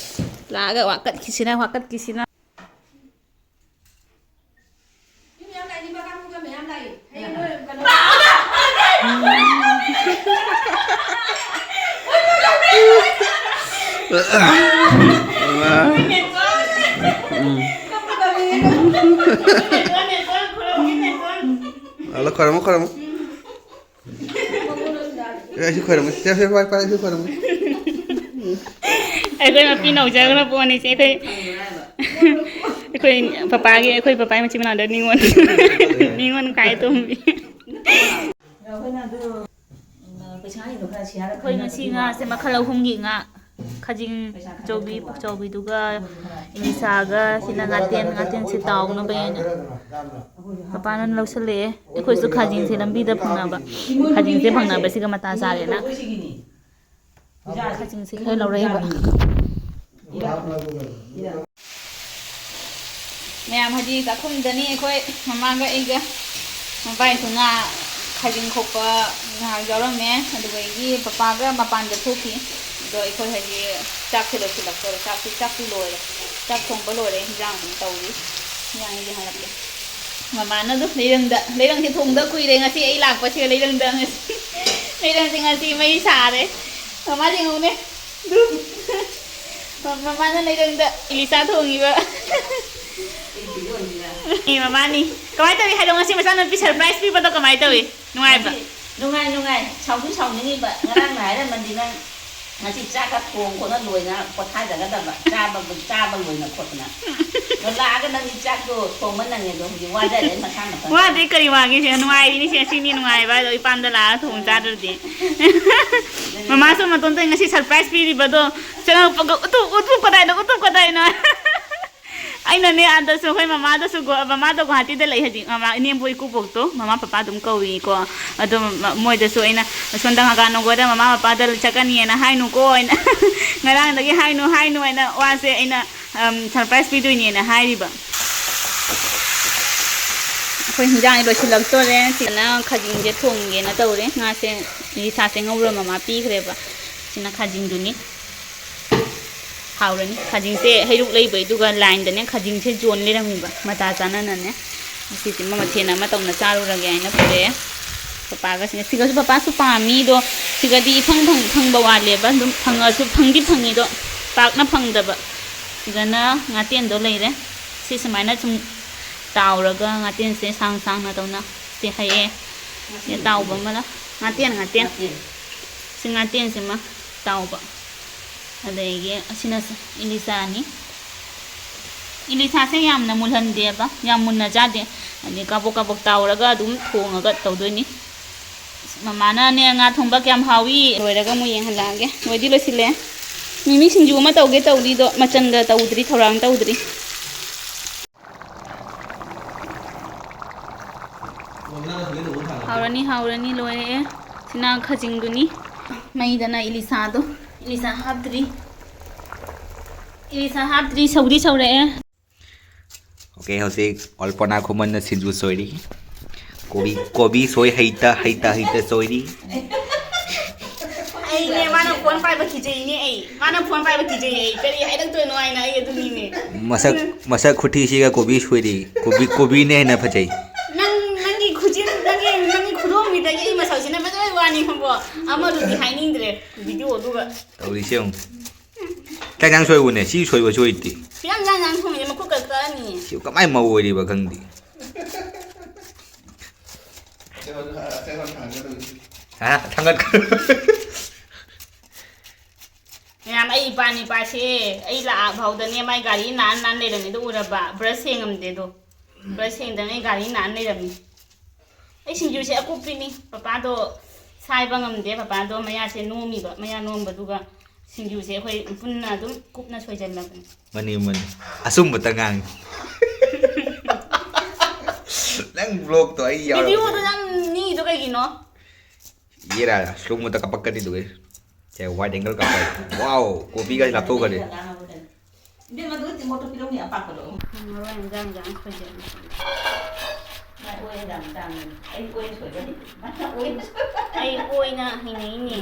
ꯂꯥꯛꯑꯒ ꯋꯥꯀꯠꯈꯤꯁꯤꯅ, ꯋꯥꯀꯠꯈꯤꯁꯤꯅ꯫ ꯎꯝ꯫ ꯍꯜꯂꯣ, ꯈꯣꯏꯔꯝꯃꯣ, ꯈꯣꯏꯔꯝꯃꯣ꯫ ꯑꯦ, ꯑꯩꯁꯨ ꯈꯣꯏꯔꯝꯒꯦ꯫ ꯁꯦ, ꯁꯦ, ꯄꯥꯏ, ꯄꯥꯏ, ꯑꯩꯁꯨ ꯈꯣꯏꯔꯝꯒꯦ꯫ ꯑꯩꯈꯣꯏ ꯃꯄꯤ ꯅꯧꯖꯈ꯭ꯔ ꯄꯣꯠꯅꯤꯁꯦ꯫ ꯑꯩꯈꯣꯏ, ꯑꯩꯈꯣꯏ ꯄꯄꯥꯒꯤ, ꯑꯩꯈꯣꯏ ꯄꯄꯥꯒꯤ ꯃꯆꯤꯟ ꯃꯅꯥꯎꯗ ꯅꯤꯉꯣꯜ, ꯅꯤꯉꯣꯜ ꯈꯥꯏ ꯇꯣꯝꯕꯤ꯫ ꯑꯩꯈꯣꯏ ꯉꯁꯤ ꯉꯥꯁꯦ ꯃꯈꯜ ꯑꯍꯨꯝꯒꯤ ꯉꯥ, ꯈꯖꯤꯡ ꯑꯆꯧꯕꯤ, ꯑꯆꯧꯕꯤꯗꯨꯒ ꯏꯂꯤꯁꯥꯒ, ꯁꯤꯅ ꯉꯥꯇꯦꯟ, ꯉꯥꯇꯦꯟꯁꯦ ꯇꯥꯎꯅꯕ ꯍꯥꯏꯅ ꯄꯄꯥꯅ ꯂꯧꯁꯜꯂꯛꯑꯦ꯫ ꯑꯩꯈꯣꯏꯁꯨ ꯈꯥꯖꯤꯡꯁꯦ ꯂꯝꯕꯤꯗ ꯐꯪꯅꯕ, ꯈꯥꯖꯤꯡꯁꯦ ꯐꯪꯅꯕꯁꯤꯒ ꯃꯇꯥ ꯆꯥꯔꯦꯅ ꯈꯥꯖꯤꯡꯁꯦ ꯈꯔ ꯂꯧꯔꯛꯑꯦꯕ꯫ ꯃꯌꯥꯝ ꯍꯥꯏꯗꯤ ꯆꯥꯛꯈꯨꯝꯗꯅꯤ ꯑꯩꯈꯣꯏ ꯃꯃꯥꯒ ꯑꯩꯒ꯫ ꯃꯕꯥꯏꯁꯨ ꯉꯥ ꯈꯥꯖꯤꯡ ꯈꯣꯛꯄ ꯉꯥꯏꯍꯥꯛ ꯌꯥꯎꯔꯝꯃꯦ, ꯑꯗꯨꯗꯒꯤ ꯄꯄꯥꯒ ꯃꯄꯥꯟꯗ ꯊꯣꯛꯈꯤ꯫ ꯑꯗꯣ ꯑꯩꯈꯣꯏ ꯍꯥꯏꯗꯤ ꯆꯥꯛꯁꯦ ꯂꯣꯏꯁꯤꯜꯂꯛꯇꯣꯔꯦ, ꯆꯥꯛꯁꯤ, ꯆꯥꯛꯇꯤ ꯂꯣꯏꯔꯦ, ꯆꯥꯛ ꯊꯣꯡꯕ ꯂꯣꯏꯔꯦ, ꯍꯤꯟꯖꯥꯡ ꯑꯗꯨꯝ ꯇꯧꯔꯤ꯫ ꯍꯤꯟꯖꯥꯡꯒꯤꯗꯤ ꯍꯥꯏꯔꯛꯀꯦ꯫ ꯃꯃꯥꯅ ꯑꯗꯨꯝ ꯂꯩꯔꯪꯗ, ꯂꯩꯔꯪꯁꯦ ꯊꯣꯡꯗ ꯀꯨꯏꯔꯦ, ꯉꯁꯤ ꯑꯩ ꯂꯥꯛꯄꯁꯤꯒ ꯂꯩꯔꯪꯗ ꯉꯁꯤ, ꯂꯩꯔꯪꯁꯦ ꯉꯁꯤ ꯃꯩ ꯁꯥꯔꯦ꯫ ꯃꯃꯥ ꯌꯦꯡꯉꯨꯅꯦ꯫ ꯑꯗꯨ ꯃ-, ꯃꯃꯥꯅ ꯂꯩꯔꯪꯗ ꯏꯂꯤꯁꯥ ꯊꯣꯡꯉꯤꯕ꯫ ꯑꯦ, ꯃꯃꯥꯅꯤ꯫ ꯀꯃꯥꯏꯅ ꯇꯧꯏ ꯍꯥꯏꯔꯣ? ꯉꯁꯤ ꯃꯆꯥꯅꯨꯄꯤ surprise ꯄꯤꯕꯗꯣ ꯀꯃꯥꯏꯅ ꯇꯧꯏ? ꯅꯨꯡꯉꯥꯏꯕ꯭ꯔꯥ? ꯉꯁꯤ ꯅꯨꯡꯉꯥꯏ, ꯅꯨꯡꯉꯥꯏ꯫ ꯁꯥꯎꯁꯨ ꯁꯥꯎꯅꯤꯡꯉꯤꯕ꯫ ꯉꯔꯥꯡꯅ ꯍꯥꯏꯔꯝꯃꯗꯤ ꯅꯪ ꯉꯁꯤ ꯆꯥꯛꯀ ꯊꯣꯡ ꯈꯣꯠꯅ ꯂꯣꯏꯅ ꯄꯣꯊꯥꯖꯒꯗꯕ, ꯆꯥꯕ, ꯆꯥꯕ ꯂꯣꯏꯅ ꯈꯣꯠꯇꯅ꯫ ꯑꯗꯣ ꯂꯥꯛꯑꯒ ꯅꯪꯗꯤ ꯆꯥꯛꯇꯣ ꯊꯣꯡꯕ ꯅꯪꯉꯦ, ꯑꯗꯣ ꯍꯧꯖꯤꯛ ꯋꯥꯖꯔꯦ ꯃꯁꯥ ꯃꯊꯟꯇ꯫ ꯋꯥꯗꯦ, ꯀꯔꯤ ꯋꯥꯒꯦ? ꯁꯦ ꯅꯨꯡꯉꯥꯏꯔꯤꯅꯤ, ꯁꯦ ꯁꯤꯅꯤ ꯅꯨꯡꯉꯥꯏꯕ ꯍꯥꯏꯗꯣ, ꯏꯄꯥꯝꯗ ꯂꯥꯛꯑꯒ ꯊꯣꯡ ꯆꯥꯗ꯭ꯔꯗꯤ꯫ ꯃꯃꯥꯁꯨ ꯃꯇꯣꯝꯇ ꯉꯁꯤ surprise ꯄꯤꯔꯤꯕꯗꯣ, ꯆꯪꯉꯛꯄꯒ "ꯎꯇꯨꯞ, ꯎꯇꯨꯞ ꯀꯗꯥꯏꯅꯣ, ꯎꯇꯨꯞ ꯀꯗꯥꯏꯅꯣ?" ꯑꯩꯅꯅꯦ, ꯑꯗꯁꯨ ꯑꯩꯈꯣꯏ ꯃꯃꯥꯗꯁꯨ ꯒꯨ-, ꯃꯃꯥꯗꯣ ꯒꯨꯍꯥꯇꯤꯗ ꯂꯩ ꯍꯧꯖꯤꯛ, ꯃꯃꯥ, ꯏꯅꯦꯝꯕꯣꯛ ꯏꯀꯨꯕꯣꯛꯇꯣ, ꯃꯃꯥ ꯄꯄꯥ ꯑꯗꯨꯝ ꯀꯧꯏꯀꯣ꯫ ꯑꯗꯣ ꯃ-, ꯃꯣꯏꯗꯁꯨ ꯑꯩꯅ, "ꯑꯁꯣꯝꯗ ꯉꯥꯒꯥꯅꯨꯒꯣꯗ ꯃꯃꯥ ꯄꯄꯥꯗ ꯆꯠꯀꯅꯤꯅ ꯍꯥꯏꯅꯨꯀꯣ", ꯑꯩꯅ, "ꯉꯔꯥꯡꯗꯒꯤ ꯍꯥꯏꯅꯨ, ꯍꯥꯏꯅꯨ" ꯍꯥꯏꯅ ꯋꯥꯁꯦ ꯑꯩꯅ, ꯑꯝ, surprise ꯄꯤꯗꯣꯏꯅꯦꯅ ꯍꯥꯏꯔꯤꯕ꯫ ꯑꯩꯈꯣꯏ ꯍꯤꯟꯖꯥꯡ ꯂꯣꯏꯁꯤꯜꯂꯛꯇꯣꯔꯦ꯫ ꯁꯤꯗꯅ ꯈꯥꯖꯤꯡꯁꯦ ꯊꯣꯡꯒꯦꯅ ꯇꯧꯔꯦ꯫ ꯉꯥꯁꯦ ꯏꯂꯤꯁꯥꯁꯦ ꯉꯧꯔ ꯃꯃꯥ ꯄꯤꯈ꯭ꯔꯦꯕ꯫ ꯁꯤꯅ ꯈꯥꯖꯤꯡꯗꯨꯅꯤ꯫ ꯍꯥꯎꯔꯅꯤ꯫ ꯈꯥꯖꯤꯡꯁꯦ ꯍꯩꯔꯨꯛ ꯂꯩꯕꯩꯗꯨꯒ ꯂꯥꯏꯟꯗꯅꯦ ꯈꯥꯖꯤꯡꯁꯦ ꯌꯣꯟ ꯂꯩꯔꯝꯃꯤꯕ꯫ ꯃꯇꯥ ꯆꯥꯅꯅꯅꯦ꯫ ꯉꯁꯤꯁꯦ ꯃ-, ꯃꯊꯦꯜ ꯑꯃ ꯇꯧꯅ ꯆꯥꯔꯨꯔꯒꯦ ꯍꯥꯏꯅ ꯄꯨꯔꯛꯑꯦ꯫ ꯄꯄꯥꯒꯁꯤꯅ, ꯁꯤꯒꯁꯨ ꯄꯄꯥꯁꯨ ꯄꯥꯝꯃꯤ, ꯑꯗꯣ ꯁꯤꯒꯗꯤ ꯏꯐꯪ ꯐꯪ-, ꯐꯪꯕ ꯋꯥꯠꯂꯦꯕ꯫ ꯑꯗꯨꯝ ꯐꯪꯉꯁꯨ, ꯐꯪꯗꯤ ꯐꯪꯉꯤ, ꯑꯗꯣ ꯄꯥꯛꯅ ꯐꯪꯗꯕ꯫ ꯁꯤꯗꯅ ꯉꯥꯇꯦꯟꯗꯣ ꯂꯩꯔꯦ꯫ ꯁꯤ ꯁꯨꯃꯥꯏꯅ ꯁꯨꯝ ꯇꯥꯎꯔꯒ ꯉꯥꯇꯦꯟꯁꯦ ꯁꯥꯡ ꯁꯥꯡꯅ ꯇꯧꯅ ꯁꯤ ꯍꯩꯌꯦ꯫ ꯁꯤ ꯇꯥꯎꯕ ꯑꯃꯅ ꯉꯥꯇꯦꯟ, ꯉꯥꯇꯦꯟ꯫ ꯁꯤ ꯉꯥꯇꯦꯟꯁꯤꯃ ꯇꯥꯎꯕ꯫ ꯑꯗꯒꯤ ꯑꯁꯤꯅ ꯏꯂꯤꯆꯥꯅꯤ꯫ ꯏꯂꯤꯆꯥꯁꯦ ꯌꯥꯝꯅ ꯃꯨꯜꯍꯟꯗꯦꯕ, ꯌꯥꯝ ꯃꯨꯟꯅ ꯆꯥꯗꯦ꯫ ꯍꯥꯏꯗꯤ ꯀꯥꯕꯣꯛ ꯀꯥꯕꯣꯛ ꯇꯥꯎꯔꯒ ꯑꯗꯨꯝ ꯊꯣꯡꯉꯒ ꯇꯧꯗꯣꯏꯅꯤ꯫ ꯃꯃꯥꯅꯅꯦ ꯉꯥ ꯊꯣꯡꯕ ꯀꯌꯥꯝ ꯍꯥꯎꯏ꯫ ꯂꯣꯏꯔꯒ ꯑꯃꯨꯛ ꯌꯦꯡꯍꯜꯂꯛꯑꯒꯦ꯫ ꯂꯣꯏꯗꯤ ꯂꯣꯏꯁꯤꯜꯂꯦ꯫ ꯃꯤꯃꯤ ꯁꯤꯡꯖꯨ ꯑꯃ ꯇꯧꯒꯦ ꯇꯧꯔꯤꯗꯣ ꯃꯆꯟꯒ ꯇꯧꯗ꯭ꯔꯤ, ꯊꯧꯔꯥꯡ ꯇꯧꯗ꯭ꯔꯤ꯫ ꯍꯥꯎꯔꯅꯤ, ꯍꯥꯎꯔꯅꯤ, ꯂꯣꯏꯔꯛꯑꯦ꯫ ꯁꯤꯅ ꯈꯖꯤꯡꯗꯨꯅꯤ꯫ ꯃꯩꯗꯅ ꯏꯂꯤꯁꯥꯗꯣ꯫ ꯏꯂꯤꯁꯥ ꯍꯥꯞꯇ꯭ꯔꯤ꯫ ꯏꯂꯤꯁꯥ ꯍꯥꯞꯇ꯭ꯔꯤ, ꯁꯧꯗꯤ ꯁꯧꯔꯛꯑꯦ꯫ ꯑꯣꯀꯦ, ꯍꯧꯖꯤꯛ ꯑꯜꯄꯅꯥ ꯈꯨꯃꯟꯅ ꯁꯤꯡꯖꯨ ꯁꯣꯏꯔꯤ꯫ ꯀꯣꯕꯤ, ꯀꯣꯕꯤ ꯁꯣꯏ ꯍꯩꯇ, ꯍꯩꯇ, ꯍꯩꯇ ꯁꯣꯏꯔꯤ꯫ ꯑꯩꯅꯦ, ꯃꯥꯅ ꯐꯣꯟ ꯄꯥꯏꯕ ꯀꯤꯖꯩꯅꯦ ꯑꯩ꯫ ꯃꯥꯅ ꯐꯣꯟ ꯄꯥꯏꯕ ꯀꯤꯖꯩ ꯑꯩ꯫ ꯀꯔꯤ ꯍꯥꯏꯔꯛꯇꯣꯏꯅꯣ ꯍꯥꯏꯅ ꯑꯩ ꯑꯗꯨꯅꯤꯅꯦ꯫ ꯃꯁꯛ, ꯃꯁꯛ ꯈꯨꯊꯤꯁꯤꯒ ꯀꯣꯕꯤ ꯁꯣꯏꯔꯤ꯫ ꯀꯣꯕꯤ, ꯀꯣꯕꯤꯅ ꯍꯦꯟꯅ ꯐꯖꯩ꯫ ꯅꯪ, ꯅꯪꯒꯤ ꯈꯨꯖꯤꯟ, ꯅꯪꯒꯤ, ꯅꯪꯒꯤ ꯈꯨꯗꯣꯝꯕꯤꯗꯒꯤ ꯑꯩ ꯃꯁꯛꯁꯤꯅ ꯐꯖꯕꯩ ꯋꯥꯅꯤ ꯈꯪꯕ꯭ꯔꯣ? ꯑꯃꯗꯨꯗꯤ ꯍꯥꯏꯅꯤꯡꯗ꯭ꯔꯦ꯫ ꯚꯤꯗꯤꯑꯣ ꯑꯗꯨꯒ꯫ ꯇꯧꯔꯤꯁꯦ ꯌꯦꯡꯉꯨ꯫ ꯆꯥꯛ ꯏꯟꯖꯥꯡ ꯁꯣꯏꯕꯅꯦ, ꯁꯤ ꯁꯣꯏꯕ ꯁꯣꯏꯗꯦ꯫ ꯁꯤ ꯌꯥꯝ ꯌꯥꯝ ꯌꯥꯝ ꯊꯣꯡꯉꯤꯅꯦ, ꯃꯈꯨꯠꯀ ꯀꯛꯑꯅꯤꯌꯦ꯫ ꯁꯤ ꯀꯃꯥꯏ ꯃꯧ ꯑꯣꯏꯔꯤꯕ ꯈꯪꯗꯦ꯫ ꯍꯥ? ꯊꯥꯡꯒꯠꯈ꯭ꯔꯣ꯫ ꯃꯌꯥꯝ, ꯑꯩ ꯏꯄꯥ ꯅꯤꯄꯥꯁꯦ ꯑꯩ ꯂꯥꯛꯑ ꯐꯥꯎꯗꯅꯦ ꯃꯥꯏ ꯒꯥꯔꯤ ꯅꯥꯟ ꯅꯥꯟ ꯂꯩꯔꯝꯃꯦ꯫ ꯑꯗꯨ ꯎꯔꯕ? ꯕ꯭ꯔꯁ ꯁꯦꯡꯉꯝꯗꯦ ꯑꯗꯣ꯫ ꯕ꯭ꯔꯁ ꯁꯦꯡꯗꯅ ꯑꯩ ꯒꯥꯔꯤ ꯅꯥꯟ ꯂꯩꯔꯝꯃꯤ꯫ ꯑꯩ ꯁꯤꯡꯖꯨꯁꯦ ꯑꯀꯨꯞꯄꯤꯅꯤ꯫ ꯄꯄꯥꯗꯣ ꯁꯥꯏꯕ ꯉꯝꯗꯦ꯫ ꯄꯄꯥꯗꯣ ꯃꯌꯥꯁꯦ ꯅꯣꯝꯃꯤꯕ꯫ ꯃꯌꯥ ꯅꯣꯝꯕꯗꯨꯒ ꯁꯤꯡꯖꯨꯁꯦ ꯑꯩꯈꯣꯏ ꯄꯨꯟꯅ ꯑꯗꯨꯝ ꯀꯨꯞꯅ ꯁꯣꯏꯖꯜꯂꯕꯅꯤ꯫ Money, money. ꯑꯆꯨꯝꯕꯇ ꯉꯥꯡꯉꯤ꯫ ꯅꯪ ꯕ꯭ꯂꯣꯛꯇꯣ ꯑꯩ ꯌꯥꯎꯔꯕꯅꯦ꯫ ꯚꯤꯗꯤꯑꯣꯗꯣ ꯅꯪ ꯅꯤꯛꯏꯗꯣ ꯀꯩꯒꯤꯅꯣ? ꯌꯦꯔꯥ, slow motion ꯀꯥꯞꯄꯛꯀꯅꯤ ꯑꯗꯨꯒꯤ꯫ ꯁꯦ, wide angle ꯀꯥꯞꯄꯛ꯫ Wow, ꯀꯣꯐꯤꯒ ꯂꯥꯞꯊꯣꯛꯈ꯭ꯔꯦ꯫ ꯏꯕꯦꯝꯃ, ꯑꯗꯨꯒ ꯇꯤꯃꯣꯠꯇꯣ ꯄꯤꯔꯝꯅꯤ ꯑꯄꯥꯛꯄꯗꯣ꯫ ꯃꯔꯣꯏ ꯏꯟꯖꯥꯡ ꯏꯟꯖꯥꯡ ꯁꯣꯏꯖꯜꯂꯤ꯫ ꯃꯥꯏ ꯑꯣꯏꯅ ꯌꯥꯝ ꯇꯥꯡꯕꯅꯤ꯫ ꯑꯩ ꯑꯣꯏꯅ ꯁꯣꯏꯕꯅꯤ꯫ ꯃꯥꯅ ꯑꯣꯏꯅ ꯁꯣꯏꯕ꯫ ꯑꯩ ꯑꯣꯏꯅ ꯍꯩꯅꯩꯅꯦ꯫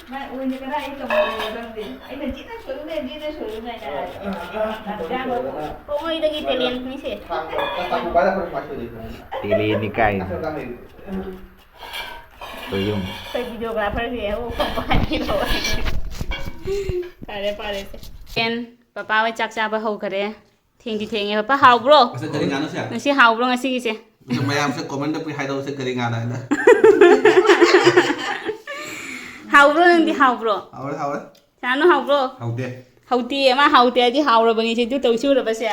ꯃꯥꯏ ꯑꯣꯏꯅ ꯀꯗꯥꯏ ꯇꯝꯃꯨꯔꯦ ꯈꯪꯗꯦ꯫ ꯑꯩꯅ ꯖꯤꯠꯅ ꯁꯣꯏꯕꯅꯦ, ꯖꯤꯠꯅ ꯁꯣꯏꯕꯅꯦ ꯍꯥꯏꯅ ꯍꯥꯏ꯫ ꯄꯣꯛꯉꯩꯗꯒꯤ talentꯅꯤꯁꯦ꯫ ꯇꯦꯂꯦꯟꯅꯤ ꯀꯥꯏꯅ꯫ ꯎꯝ꯫ ꯁꯣꯏꯌꯨꯝ꯫ ꯑꯩꯈꯣꯏ videographerꯁꯦ ꯑꯃꯨꯛ ꯐꯝꯕ ꯍꯥꯏꯕꯤꯔꯛꯑꯣ꯫ ꯐꯔꯦ, ꯐꯔꯦ ꯁꯦ꯫ ꯄꯦꯟ, ꯄꯄꯥ ꯍꯣꯏ ꯆꯥꯛ ꯆꯥꯕ ꯍꯧꯈꯔꯦ꯫ ꯊꯦꯡꯗꯤ ꯊꯦꯡꯉꯦ꯫ ꯄꯄꯥ, ꯍꯥꯎꯕ꯭ꯔꯣ? ꯉꯁꯤ ꯀꯔꯤ ꯉꯥꯅꯣ ꯁꯦ? ꯉꯁꯤ ꯍꯥꯎꯕ꯭ꯔꯣ ꯉꯁꯤꯒꯤꯁꯦ? ꯑꯗꯣ ꯃꯌꯥꯝꯁꯦ commentꯇ ꯄꯨꯏ ꯍꯥꯏꯔꯛꯎꯁꯦ ꯀꯔꯤ ꯉꯥꯅꯣ ꯍꯥꯏꯅ꯫ ꯍꯥꯎꯕ꯭ꯔꯣ ꯅꯪꯗꯤ, ꯍꯥꯎꯕ꯭ꯔꯣ? ꯍꯥꯎꯔꯦ, ꯍꯥꯎꯔꯦ꯫ ꯁꯅꯥꯅꯨ ꯍꯥꯎꯕ꯭ꯔꯣ? ꯍꯥꯎꯇꯦ꯫ ꯍꯥꯎꯇꯦ, ꯃꯥ ꯍꯥꯎꯇꯦ ꯍꯥꯏꯗꯤ ꯍꯥꯎꯔꯕꯅꯤ ꯁꯦ, ꯑꯗꯨ ꯇꯧꯁꯤ ꯎꯔꯕꯁꯦ?